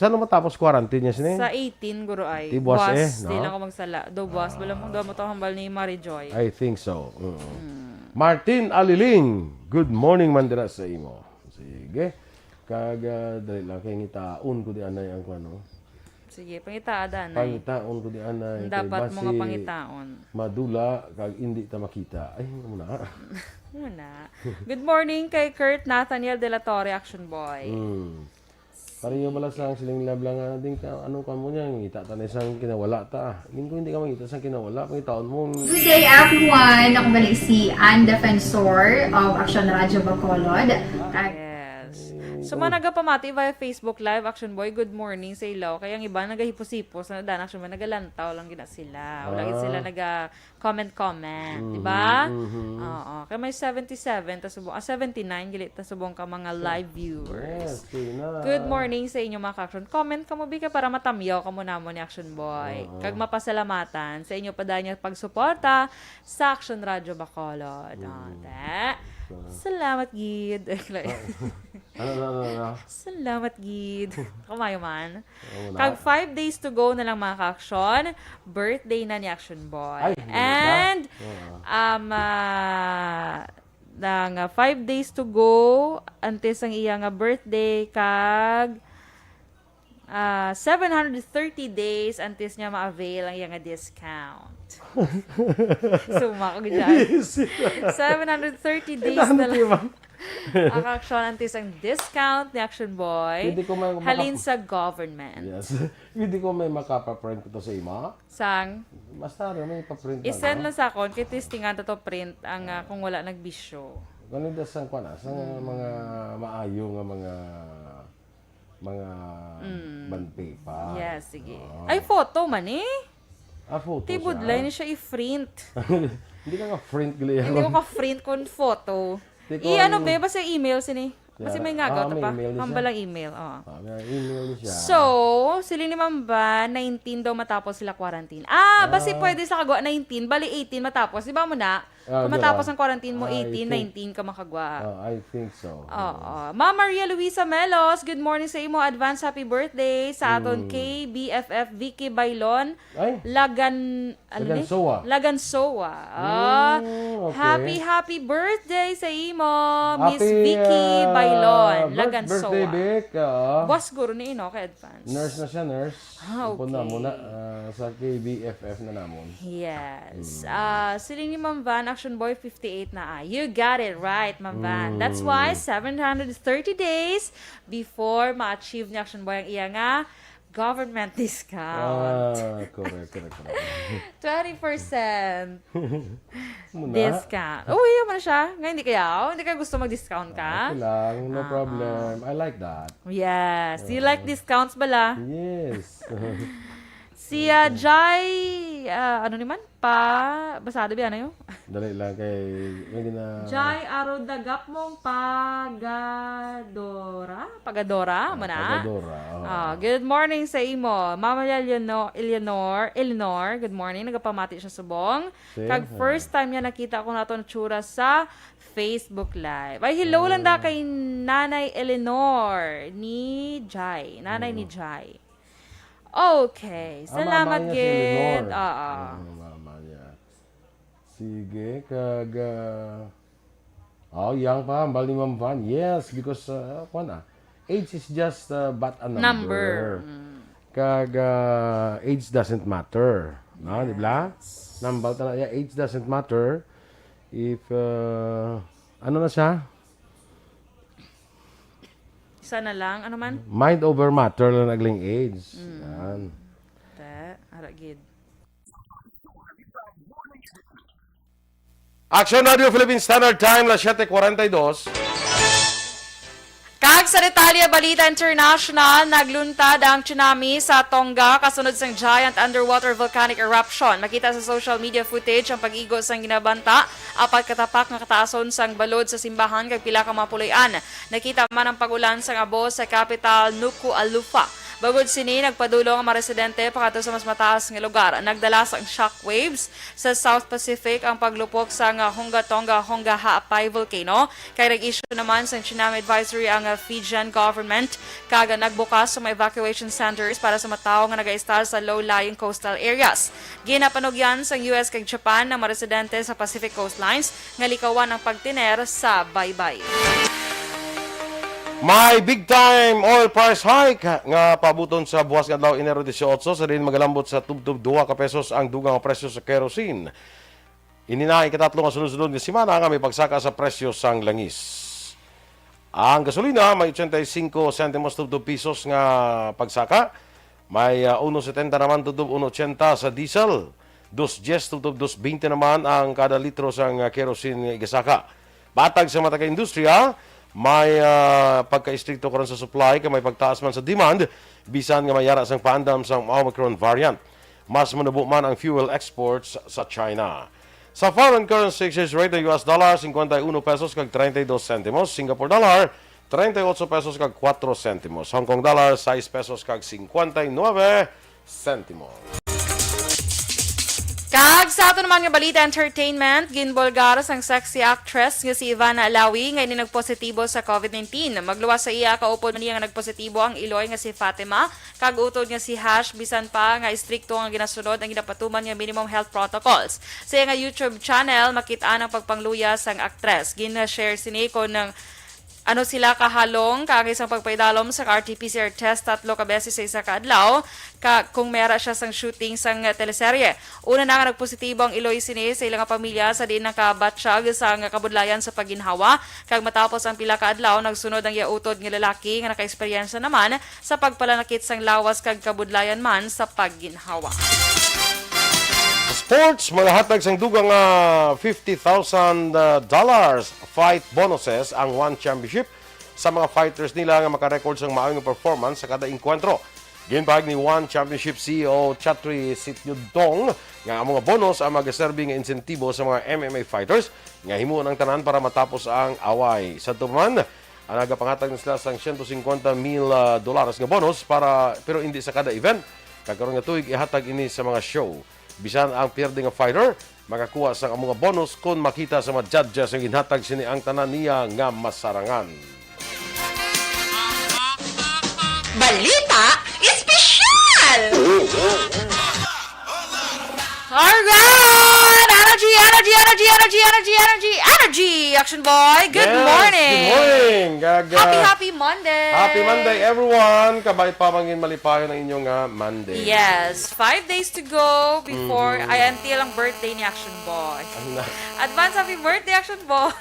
Saan matapos quarantine niya sini? Sa eighteen, guro ay. Ti buwas, eh, no? Di lang ako magsala. Do buwas, bala mo, do mo to hambal ni Mary Joy. I think so. Mm. Mm. Martin Aliling, good morning man dira sa imo. Sige. Kag, ah, dali lang kay ngitaon ko di anay ang kuan, no? Sige, pangitaa, danay. Pangitaon ko di anay, kay dapat mo nga basi pangitaon. Madula kag indi ta makita. Ay, muna. Muna. Good morning kay Kurt Nathaniel de la Torre, Action Boy. Mm. Pareho bala sa siling lab lang nga, ding ka, ano ka mo niya, ngita ta na isang kinawala ta. Ding ko hindi ka mangita sa kinawala, pangitaon mo. Good day, everyone! Ako bali si Ann Defensor of Action Radio Bacolod. Kag Yes. So, mga nagapamati via Facebook Live, Action Boy, good morning sa ilaw. Kaya ang iba nagahipos-hipos na daan, Action Boy, nagalantaw lang gina sila. Wala gid sila naga-comment-comment, di ba? Mhm. Oo. Kaya may seventy-seven, ta subong, ah, seventy-nine, gali ta subong ka mga live viewers. Yes, kaya na. Good morning sa inyo, mga ka-action. Comment ka mo, Bika, para matamyaw ka mo namo ni Action Boy. Kag mapasalamatan sa inyo pa dahil niya pagsuporta sa Action Radio Bacolod. Oh, te. Salamat, gid. Ano, ano, ano, ano? Salamat, gid. Kumayo man. Oo na. Kag five days to go na lang, mga ka-action. Birthday na ni Action Boy. Ay, hindi na. And, Oo. um, ah, na nga five days to go antes ang iya nga birthday, kag ah, seven hundred thirty days antes niya ma-avail ang iya nga discount. Suma ko gid dyan. Yes. Seven hundred thirty days na Ano, lang. diba? Ang action antes ang discount ni Action Boy. Pwede ko may Halin sa government. Yes. Pwede ko may makapaprint ko to sa imo? Sang, Basta rin, may paprint i-send lang sa akon, kay testingan to, to print ang ah, kung wala nagbisyo. Ganun da sang kwan, ah, sa mga maayo nga mga mga bond paper. Yes, sige. Oo. Ay, photo man eh. Ah, photo Tibod siya. Line siya i-print. Hindi ka nga print gali Hindi ko ka-print kun photo. Di ko I-ano ang- be, basta email sini. Kasi Yeah. may ngagat Ah, may pa. email ni siya. Hambalang email. Oh. Ah, may email ni siya. So, siling ni Ma'am Van, nineteen daw matapos sila quarantine. Ah, basi Ah. pwede sa kagwa nineteen, bali eighteen matapos. Di ba mo na? Ah, Kung di matapos ba? ang quarantine mo, I eighteen, think- nineteen ka makagwa. Ah, I think so. Oo. Ma'am Maria Luisa Melos, good morning sa imo. Advance happy birthday sa aton Mm. K B F F Vicky Bailon. Ay, Lagan, ano ni? Lagansoa. Lagansoa. Ah, Mm, okay. Happy, happy birthday sa imo, Miss Happy, Vicky ah, Bailon, birth- Lagansoa. Birthday, Vic. Ah, Boss, guro ni Ino kay advance. Nurse na siya, nurse. Ah, Ipon okay. na muna ah, sa K B F F na namon. Yes. Mm. Ah, siling ni Ma'am Van, Action Boy fifty-eight na ah. You got it right, Ma'am Van. That's Mm. why seven hundred thirty days before ma-achieve ni Action Boy ang iya nga government discount. Ah, correct, correct, correct. Twenty percent Muna. discount. Oh, iya man siya. Nga hindi kaya, oh, hindi ka gusto mag-discount ka? Okay lang, no Ah, problem. I like that. Yes. You like discounts bala? Yes. Si ah, Jai, ah, ano naman? Pa, basado ba yan yun? Dali lang kay may gina... Jai Arodagap mong Pagadora? Pagadora, mo na? Pagadora, oh. Ah, good morning sa imo. Mama Eleanor, Eleanor, Eleanor, good morning. Nagapamati siya subong. Same. Kag first time niya nakita ko nato na tsura sa Facebook Live. Ay, hello lang da kay Nanay Eleanor ni Jai. Nanay ni Jai. Okay. Ah, Salamat mama niya si gid. Eleanor. Oo. Ah, mama niya. Sige, kag ah, oh, yang pa, hambal ni Ma'am Van. Yes, because uh, kuwan ah, age is just uh, but a number. Number. Kag ah, age doesn't matter. No, di ba? Nambal ta na, yeah, age doesn't matter. If uh, ano na siya? Isa na lang. Ano man? Mind over matter lang nagling age. Yan. Te, ara gid. Action Radio Philippine Standard Time, las siete cuarenta y dos. Kag sa detalye, balita international, nagluntad ang tsunami sa Tonga kasunod sang giant underwater volcanic eruption. Makita sa social media footage ang pag-igo sang ginabanta apat ka tapak nga kataason sang balod sa simbahan kag pila ka mga puloy-an. Nakita man ang pag-ulan sang abo sa capital Nuku'alofa. Bangod sini, nagpadulong ang mga residente pakadto sa mas mataas nga lugar. Nagdala sang shockwaves sa South Pacific ang paglupok sang Hunga Tonga Hunga Ha'apai volcano, kay nag-issue naman sang tsunami advisory ang Fijian government, kag nagbukas sa mga evacuation centers para sa mga tawo nga nagaistar sa low-lying coastal areas. Ginapanugyan sang U S kag Japan ang mga residente sa Pacific coastlines nga likawan ang pagtiner sa baybay. May big time oil price hike nga paabuton sa buwas nga adlaw, Enero dieciocho, sa diin magalambot sa tubtob duha ka pesos ang dugang nga presyo sa kerosene. Ini na ang ikatatlo nga sunod-sunod nga semana nga may pagsaka sa presyo sang langis. Ang gasolina may ochenta y cinco sentimos tubtob pisos nga pagsaka. May, ah, uno setenta naman tubtob uno ochenta sa diesel. Dos dies tubtob dos veinte naman ang kada litro sang, ah, kerosene nga igasaka. Matod sa mga taga-industriya, may, ah, pagka-istrikto karon sa supply kag may pagtaas man sa demand bisan nga may yara sang paandam sang Omicron variant. Mas manubo man ang fuel exports sa China. Sa foreign currency exchange rate, ang U S dollar, cincuenta y uno pesos kag treinta y dos centimos, Singapore dollar, treinta y ocho pesos kag cuatro centimos, Hong Kong dollar, sais pesos kag cincuenta y nueve centimos. Kag sa ato naman nga balita, entertainment, ginbulgar sang sexy actress nga si Ivana Alawi nga ini nagpositibo sa covid nineteen. Magluwas sa iya, kaupod man niya nga nagpositibo ang iloy nga si Fatima, kag utod nga si Hash, bisan pa nga istrikto nga ginasunod ang ginapatuman nga minimum health protocols. Sa iya nga YouTube channel, makit-an ang pagpangluya sang aktres. Gin-share sini kon ang ano sila kahalong kaangay sang pagpaidalom sa R T P C R test tatlo ka beses sa isa ka adlaw, ka kung may ara siya sang shooting sang teleserye. Una na nga nagpositibo ang iloy sini sa ila nga pamilya sa diin nakabatyag sang kabudlayan sa pagginhawa, kag matapos ang pila ka adlaw, nagsunod ang iya utod nga lalaki nga nakaeksperyensya naman sa pagpalanakit sang lawas kag kabudlayan man sa pagginhawa. Sports, magahatag sang dugang nga fifty thousand dollars fight bonuses ang One Championship sa mga fighters nila nga makarecord sang maayo nga performance sa kada engkwentro. Ginpahayag ni One Championship C E O Chatri Sityodtong nga ang mga bonus ang magaserbi nga insentibo sa mga M M A fighters nga himuon ang tanan para matapos ang away. Sa tuman, ang nagapangatag na sila sang siyento singkwenta mil, ah, dolares nga bonus para, pero hindi sa kada event. Kag karon nga tuig, ihatag ini sa mga show. Bisan ang pierde nga fighter, makakuha sang amo nga bonus kon makita sa mga judges nga ginhatag sini ang tanan niya nga masarangan. Balita Espesyal! Alright! Energy, energy, energy, energy, energy, energy, energy, energy! Action Boy, good Yes, morning! good morning! Kag, Happy, ah, happy Monday! Happy Monday, everyone! Kabay pa mangin malipayon ang inyong, ah, Monday. Yes, five days to go before, Mhm. ay, until ang birthday ni Action Boy. Ano na? Advance happy birthday, Action Boy!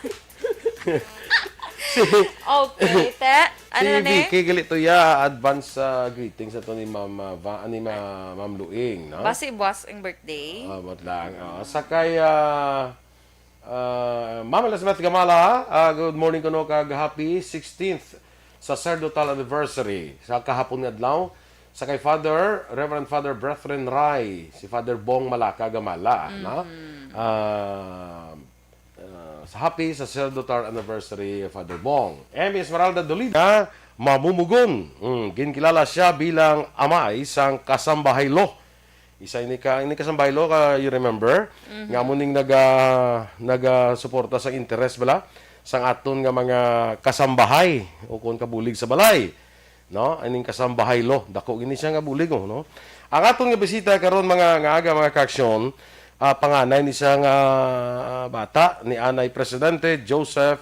Si Okay, te. Ano si na ni? Vicky gali to ya, advance, ah, greetings ato ni Ma'am, ah, Va-, ni Ma-, Ma'am Luing, no? Basi buwas ang birthday. Ah, buot lang. Ah, sakay, ah, ah, Ma'am Elizabeth Gamala, ah, good morning kuno kag happy sixteenth sacerdotal anniversary sa kahapon nga adlaw. Sakay Father, Reverend Father Brethren Rai, si Father Bong Malaka Gamala, no? Mhm. Ah, Ah, sa happy sacerdotal anniversary, Father Bong. Emmy Esmeralda Dolina, Mamumugon. Mm, ginkilala siya bilang amay sang Kasambahay Law. Isa ini ka, ini Kasambahay Law, ka, you remember? Mhm. Nga mo ning naga-, nagasuporta sa interes bala sang aton nga mga kasambahay o kon kabulig sa balay. No? Ining Kasambahay Law, dako gini siya nga bulig, oh, no? Ang aton nga bisita karon, mga, nga aga, mga kaaksyon, ah, panganay ni siya nga, ah, bata ni anay Presidente Joseph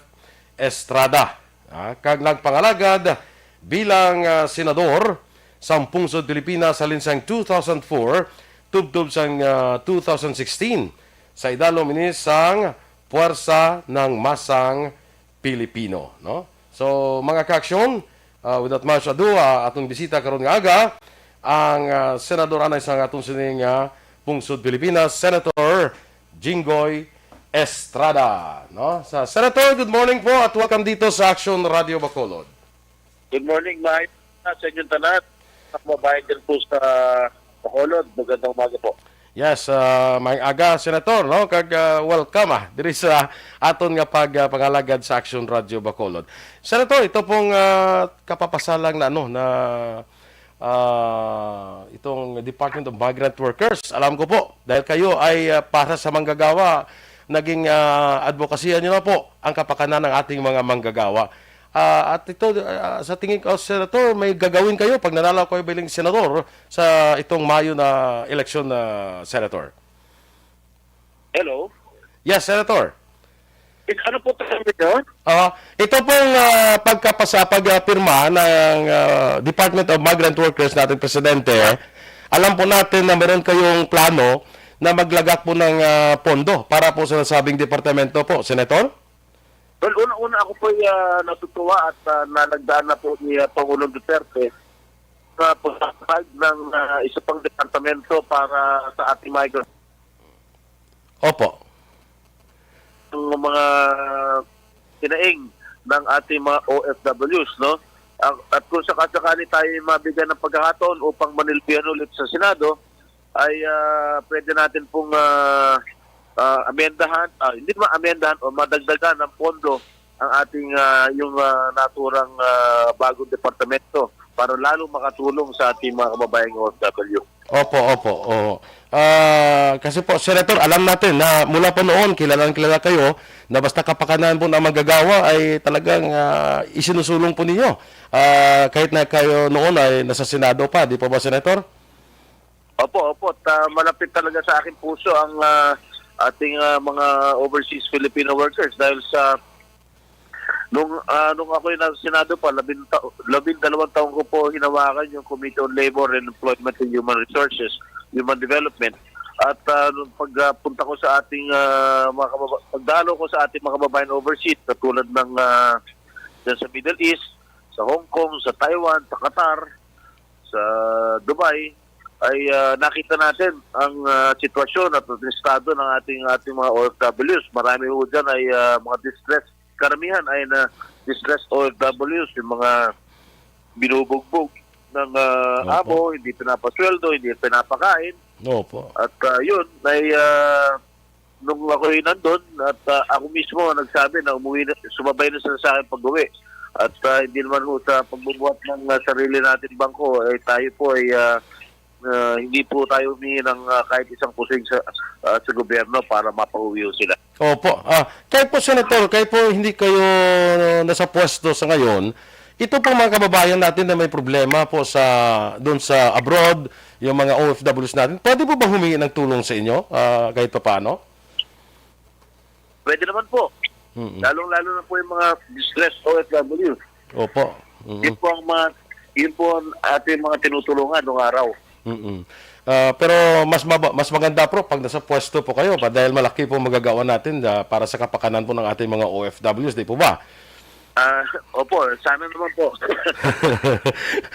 Estrada, ah, kag nagpangalagad bilang, ah, senador sang Pungsod Pilipinas halin sang two thousand four tubtob sang, ah, two thousand sixteen, sa idalom ini sang Puwersa ng Masang Pilipino, no? So, mga kaaksyon, ah, without much ado, ah, atong bisita karon nga aga, ang, ah, senador anay sa atong sining, ah, Pungsod Pilipinas, Senator Jinggoy Estrada, no? Sa Senator, good morning po at welcome dito sa Action Radio Bacolod. Good morning, Mike. Sa inyong tanan, sa mga bayan dyan po sa Bacolod, magandang umaga po. Yes, ah, maayong aga, Senator, no? Kag, ah, welcome, ah, diri sa aton nga pag, ah, pangalagad sa Action Radio Bacolod. Senator, ito pong, ah, kapapasalang na, ano, na, ah, itong Department of Migrant Workers. Alam ko po, dahil kayo ay, ah, para sa manggagawa, naging, ah, advokasya niyo na po ang kapakanan ng ating mga manggagawa. Ah, at ito, ah, sa tingin ko, Senator, may gagawin kayo pag nanalo kayo bilang senador sa itong Mayo na eleksyon, na Senator? Hello? Yes, Senator. Is-, ano po ito, Senator? Ah, ito pong, ah, pagkapasa-, pagpirma ng, ah, Department of Migrant Workers natin, Presidente, alam po natin na meron kayong plano na maglagak po ng, ah, pondo para po sa nasabing departamento po, Senator? Well, una-una, ako po ay, ah, natutuwa at, ah, nalagdaan na po ni, ah, Pangulong Duterte sa pagtatag ng, ah, isa pang departamento para sa ating migrant, Opo. Ang mga tinaing ng ating mga O F Ws, no? At, at kung sakasakali tayo mabigyan ng pagkakataon upang manilbihan ulit sa Senado, ay, ah, pwede natin pong, ah, ah, amendahan, ah, hindi naman amendahan o madagdagan ng pondo ang ating, ah, yung, ah, naturang, ah, bagong departamento para lalong makatulong sa ating mga kababayang O F W. Opo, opo, oo. Ah, kasi po, Senator, alam natin na mula pa noon, kilalang-kilala kayo na basta kapakanan po na manggagawa ay talagang, ah, isinusulong po ninyo. Ah, kahit na kayo noon ay nasa Senado pa, di po ba, Senator? Opo, opo. At, ah, malapit talaga sa aking puso ang, ah, ating, ah, mga overseas Filipino workers dahil sa nung, ah, nung ako'y nasa Senado pa, labing ta-, labing dalawang taon ko po hinawakan yung Committee on Labor and Employment and Human Resources, Human Development. At, ah, nung pagpunta ko sa ating, ah, mga kababa-, pagdalo ko sa ating mga kababayan overseas, katulad ng, ah, dyan sa Middle East, sa Hong Kong, sa Taiwan, sa Qatar, sa Dubai, ay, ah, nakita natin ang, ah, sitwasyon at ang estado ng ating, ating mga O F Ws. Marami ho dyan ay, ah, mga distressed, karamihan ay na distressed O F Ws, yung mga binubugbog ng, ah, Opo. amo, hindi pinapasweldo, hindi pinapakain. Opo. At, ah, yun, ay, ah, nung ako'y nandun, at, ah, ako mismo ang nagsabi na umuwi na, sumabay na sila sa akin pag-uwi. At, ah, hindi naman ho sa pagbubuhat ng, ah, sarili natin bangko, eh, tayo po ay, ah, ah, hindi po tayo humingi ng, ah, kahit isang kusig sa, ah, sa gobyerno para mapauwi ho sila. Opo. Ah, kahit po, Senator, kahit po hindi kayo nasa pwesto sa ngayon, ito pong mga kababayan natin na may problema po sa, doon sa abroad, yung mga O F Ws natin, pwede po ba humingi ng tulong sa inyo, ah, kahit papaano? Pwede naman po. Mm-mm. Lalong-lalo na po yung mga distressed O F W. Opo. Mm-mm. Yun po ang mga, yun po ang ating mga tinutulungan nung araw. Mm-mm. Ah, pero mas maba-, mas maganda po pag nasa pwesto po kayo pa dahil malaki po magagawa natin, ah, para sa kapakanan po ng ating mga O F Ws, di po ba? Ah, opo, sana naman po.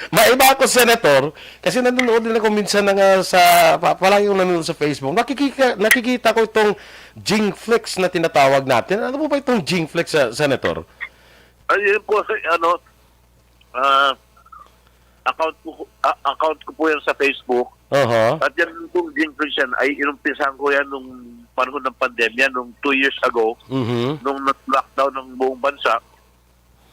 Maiba ako, Senator, kasi nanonood din ako minsan na nga sa, pa-, palagi akong nanonood sa Facebook. Nakikita, nakikita ko itong Jingflix na tinatawag natin. Ano po ba itong Jingflix, ah, Senator? Ay, yun po, ano, ah, account ko, ah, account ko po yan sa Facebook. Aha. At yan pong Jingflix yan, ay inumpisahan ko yan nung panahon ng pandemya, nung two years ago, Mhm. nung nag-lockdown ng buong bansa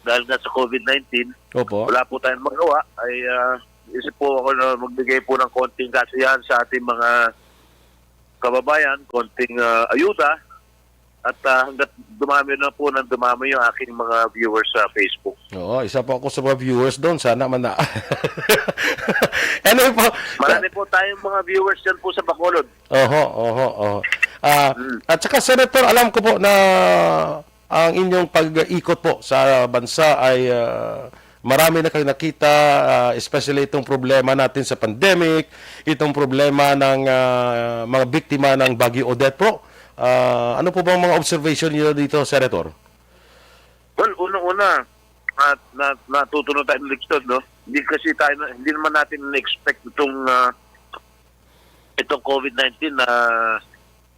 dahil nga sa COVID nineteen. Opo. Wala po tayong magawa, ay, ah, isip po ako na magbigay po ng konting kasiyahan sa ating mga kababayan, konting, ah, ayuda. At, ah, hanggat dumami na po ng dumami yung aking mga viewers sa Facebook. Oo, isa po ako sa mga viewers doon. Sana man na. Anyway po. Marami po tayong mga viewers dyan po sa Bacolod. Oho, oho, oho. Ah, Mm. at saka, Senator, alam ko po na ang inyong pag-ikot po sa bansa ay, ah, marami na kayo nakita, ah, especially itong problema natin sa pandemic, itong problema ng, ah, mga biktima ng Bagyo Odette po. Ah, ano po bang mga observation niyo dito, Senator? Well, unang-una, at na, natuto na tayo ng leksyon, no? Hindi kasi tayo na, hindi naman natin na-expect itong, ah, itong COVID nineteen na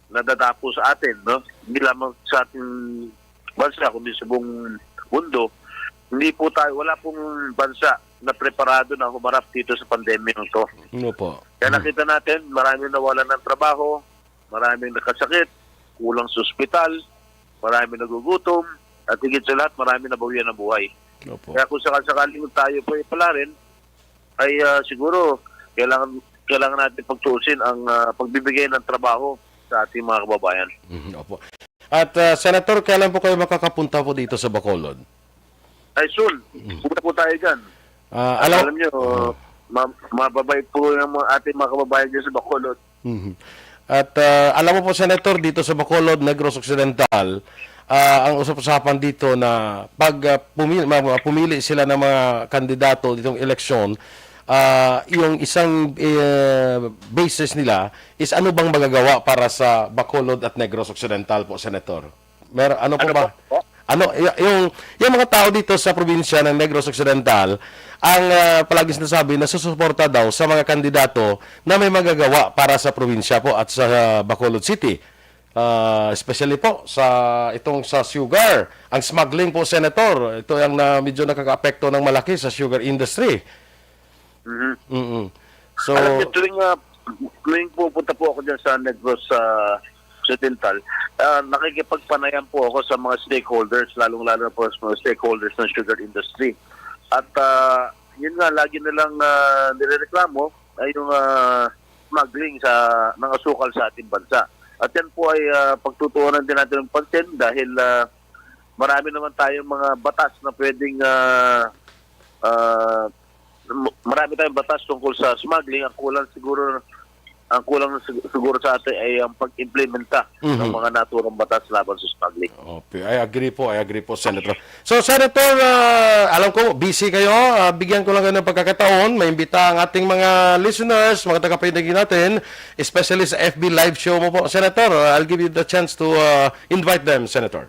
nadadapo sa atin, no? Hindi lamang sa ating bansa, kundi sa buong mundo. Hindi po tayo, wala pong bansa na preparado na humarap dito sa pandemya ito. Ano po? Kaya Hmm. nakita natin, marami nawalan ng trabaho, maraming nakasakit, kulang sa ospital, maraming nagugutom, at higit sa lahat, marami nabawian ng buhay. Opo. Kaya kung sakasakali tayo po ipalarin, ay, ah, siguro kailangan, kailangan natin pagtuusin ang, ah, pagbibigay ng trabaho sa ating mga kababayan. Mhm, opo. At, ah, Senator, kailan po kayo makakapunta po dito sa Bacolod? Ay, soon. Mm. Punta po tayo dyan. Ah, At alam alam nyo, ah. ma-, mababait po yung mga ating mga kababayan dyan sa Bacolod. Mhm. At, ah, alam mo po, Senator, dito sa Bacolod, Negros Occidental, ah, ang usap-usapan dito na pag, ah, pumili, ma-, ma-, pumili sila ng mga kandidato ditong eleksyon, ah, yung isang, eh, basis nila is ano bang magagawa para sa Bacolod at Negros Occidental po, Senator? Mer-, ano po Ano ba? po? Po? Ano, y-, yung, yung mga tao dito sa probinsya ng Negros Occidental, ang, ah, palagi sinasabi na susuporta daw sa mga kandidato na may magagawa para sa probinsya po at sa Bacolod City. Ah, especially po sa itong sa sugar, ang smuggling po, Senator, ito ang na, medyo nakakaapekto ng malaki sa sugar industry. Mhm. Mm-mm. So, Alam niyo, tuwing, ah, tuwing pupunta po ako dyan sa Negros, ah, Occidental, ah, nakikipagpanayan po ako sa mga stakeholders, lalong-lalo na po sa mga stakeholders ng sugar industry. At, ah, yun nga, lagi nilang, ah, nirereklamo ay yung, ah, smuggling sa, ng asukal sa ating bansa. At yan po ay, ah, pagtutuunan din natin ng pansin dahil, ah, marami naman tayong mga batas na pwedeng, ah, ah, m-, marami tayong batas tungkol sa smuggling. Ang kulang siguro, ang kulang sig-, siguro sa atin ay ang pag-implementa ng Mhm. mga naturang batas laban sa smuggling. Opo, I agree po, I agree po, Senator. So, Senator, ah, alam ko, busy kayo. Ah, bigyan ko lang kayo ng pagkakataon. Maimbita ang ating mga listeners, mga tagapakinig natin, especially sa F B live show mo po. Senator, ah, I'll give you the chance to, ah, invite them, Senator.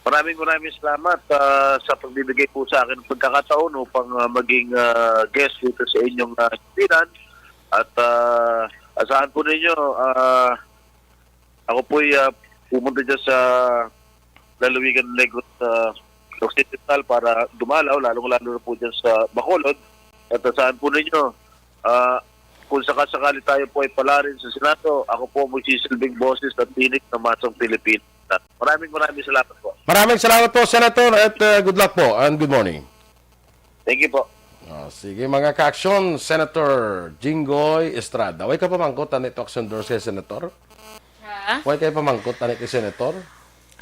Maraming, maraming salamat, ah, sa pagbibigay po sa akin ng pagkakataon upang, ah, maging, ah, guest dito sa inyong, ah, himpilan. At, ah, asahan po ninyo, ah, ako po'y, ah, pumunta dyan sa lalawigan ng Negros, ah, Occidental para dumalaw, lalong-lalo na po dyan sa Bacolod. At asahan po ninyo, ah, kung sakasakali tayo po ay palarin sa Senado, ako po ang magsisilbing boses at tinig ng masang Pilipino. Maraming, maraming salamat po. Maraming salamat po, Senator, at, uh, good luck po and good morning. Thank you po. Oh, sige, mga ka-aksyon, Senator Jinggoy Estrada. Way ka pamangkot ani to, Aksyon Dose, Senator? Ha? Way kay pamangkot ani kay Senator?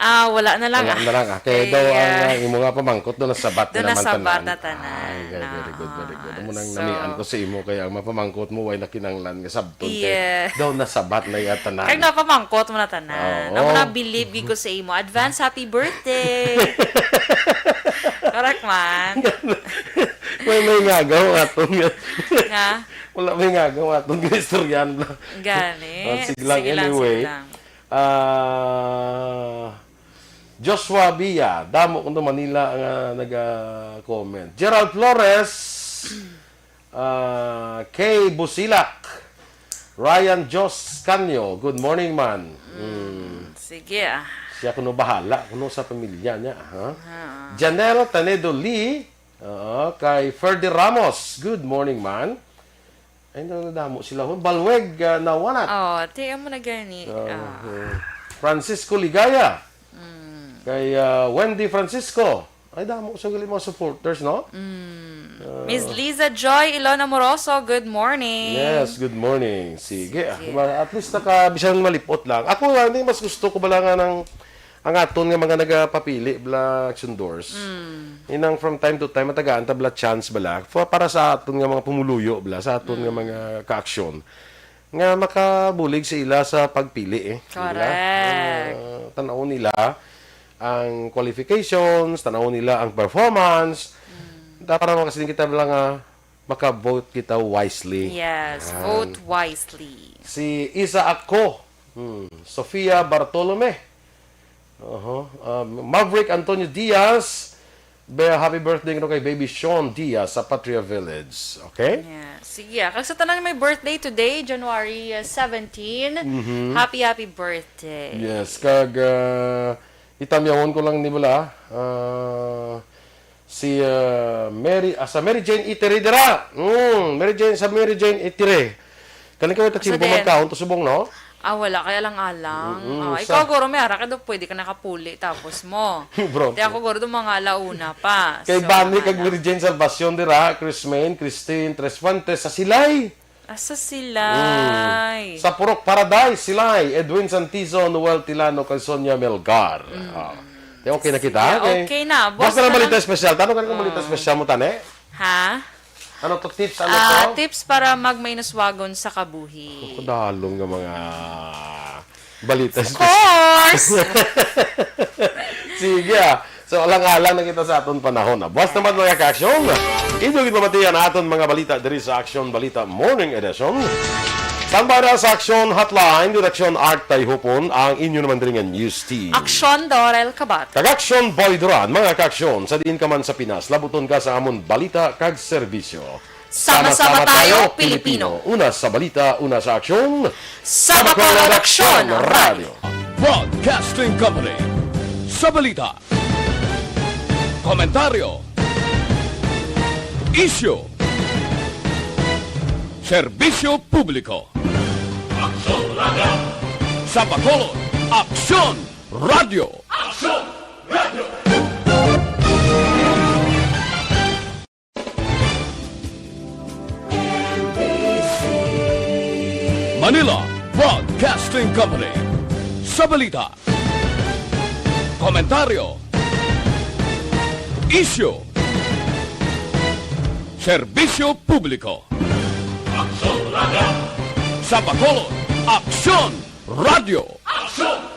Ah, wala na lang, Wala ah. na lang, ah. Kay Kay, daw ang, ah, ah, imo nga pamangkot daw nasabat daw na naman nasabat tanan. na tanan, Ay, very, very good, very good. ah. Amo nang So, namian ko sa imo, kaya ang mapamangkot mo, way nakinanglan nga sabton kay Yeah. daw nasabat na iya tanan. Kay napamangkot mo na tanan. Oo. Amo na, believe gid ko sa imo. Advance happy birthday. Correct man. May, may ngagaw nga aton nga. Nga? Wala may ngagaw nga aton nga istoryahan. Gani. Ah, sige lang, Sige lang, anyway. sige lang. Ah, Joshua Bia, damo kuno Manila nga naga-comment. Gerald Flores, ah, Kay Busilak, Ryan Jos Canyo, good morning, man. Mm, Mm. sige, ah. Siya kuno bahala kuno sa pamilya niya, ha? Ah. Janelle Tanedo Lee, oo, kay Ferdy Ramos, good morning, man. Ay, nadamo sila. Balweg, ah, Nawanat. Oh, ti, amo na gani. Ah, Ah. eh. Francisco Ligaya. Mm. Kay, ah, Wendy Francisco. Ay, damo sa gali mga supporters, no? Mm. Ah. Miss Liza Joy Ilona Moroso, good morning. Yes, good morning. Sige, ah, Sige. ma-, at least naka, bisan malipot lang. Ako, ah, hindi, mas gusto ko bala nga ng ang aton nga mga nagapapili bala, Aksyon Dose. Mm. Inang from time to time, matagaan ta bala chance bala. Fa-, para sa aton nga mga pumuluyo bala, sa aton nga Mm. mga ka-aksyon, nga makabulig sa ila sa pagpili, eh. Di ba? Correct. Ah, tan-awon nila ang qualifications, tan-awon nila ang performance. Mm. Da-, para makasiling kita bala nga maka-vote kita wisely. Yes, Yan. vote wisely. Si Isa Ako, hmm, Sofia Bartolome, oho, um, Maverick Antonio Diaz, be-, happy birthday kuno kay Baby Sean Diaz sa Patria Village. Okay? Yeah. Sige, ah. Kag sa tanan may birthday today, January, uh, seventeen, Mhm. happy, happy birthday. Yes, kag, uh, itamyawon ko lang ni bala, uh, si, uh, Mary, ah, sa Mary Jane Itire dira. Mm, Mary Jane, sa Mary Jane Itire. Kani ka Asa tachimpo din? Magkaon to subong, no? Ah, wala, kay alang-alang. Mm-mm, Ah, sa ikaw, guro, may ara ka daw, pwede ka nakapuli, tapos mo. Bro. Di ako, guro, daw mga alauna pa. Kay So, Bani, kag mahala. Mary Jane Salvacion dira, Chris Main, Christine Tres Fuentes, sa Silay. Asa Silay? Mm. Sa Purok Paradise, Silay, Edwin Santizo, Noel Tilano, kag Sonia Melgar. Mm. Ah. Di okay na kita? Sige, Okay. okay na. Basta Boss, na balita ano? Espesyal. Tanong ka ng balita Oh. espesyal mo, tane? Ha? Ano to, tips? Ano Ah, to? tips para magmainuswagon sa kabuhi. Kadalong nga mga balita Of espesyal. course! Sige, ah. So, alang-alang na kita sa aton panahon, ah. Buwas naman, mga ka-aksyon. Inyo gid mabatian aton mga balita diri sa Aksyon Balita Morning Edition. Tambara sa Aksyon Hotline with Aksyon Art Tayhupon, ang inyo naman diri nga news team. Aksyon Dorel Kabat. Kag Aksyon Boy Duran, mga kaaksyon, sa diin ka man sa Pinas, labuton ka sa amon balita kag serbisyo. Sama-sama tayo, Pilipino. Una sa balita, una sa aksyon. Sa Bacolod Aksyon Radio. Broadcasting Company. Sa balita, komentaryo, isyu, serbisyo publiko. Aksyon Radio. Sa Bacolod, Aksyon Radio. Aksyon Radio. Manila Broadcasting Company. Sa balita, komentaryo, isyu, serbisyo publiko. Aksyon Radio. Sa Bacolod, Aksyon Radio. Aksyon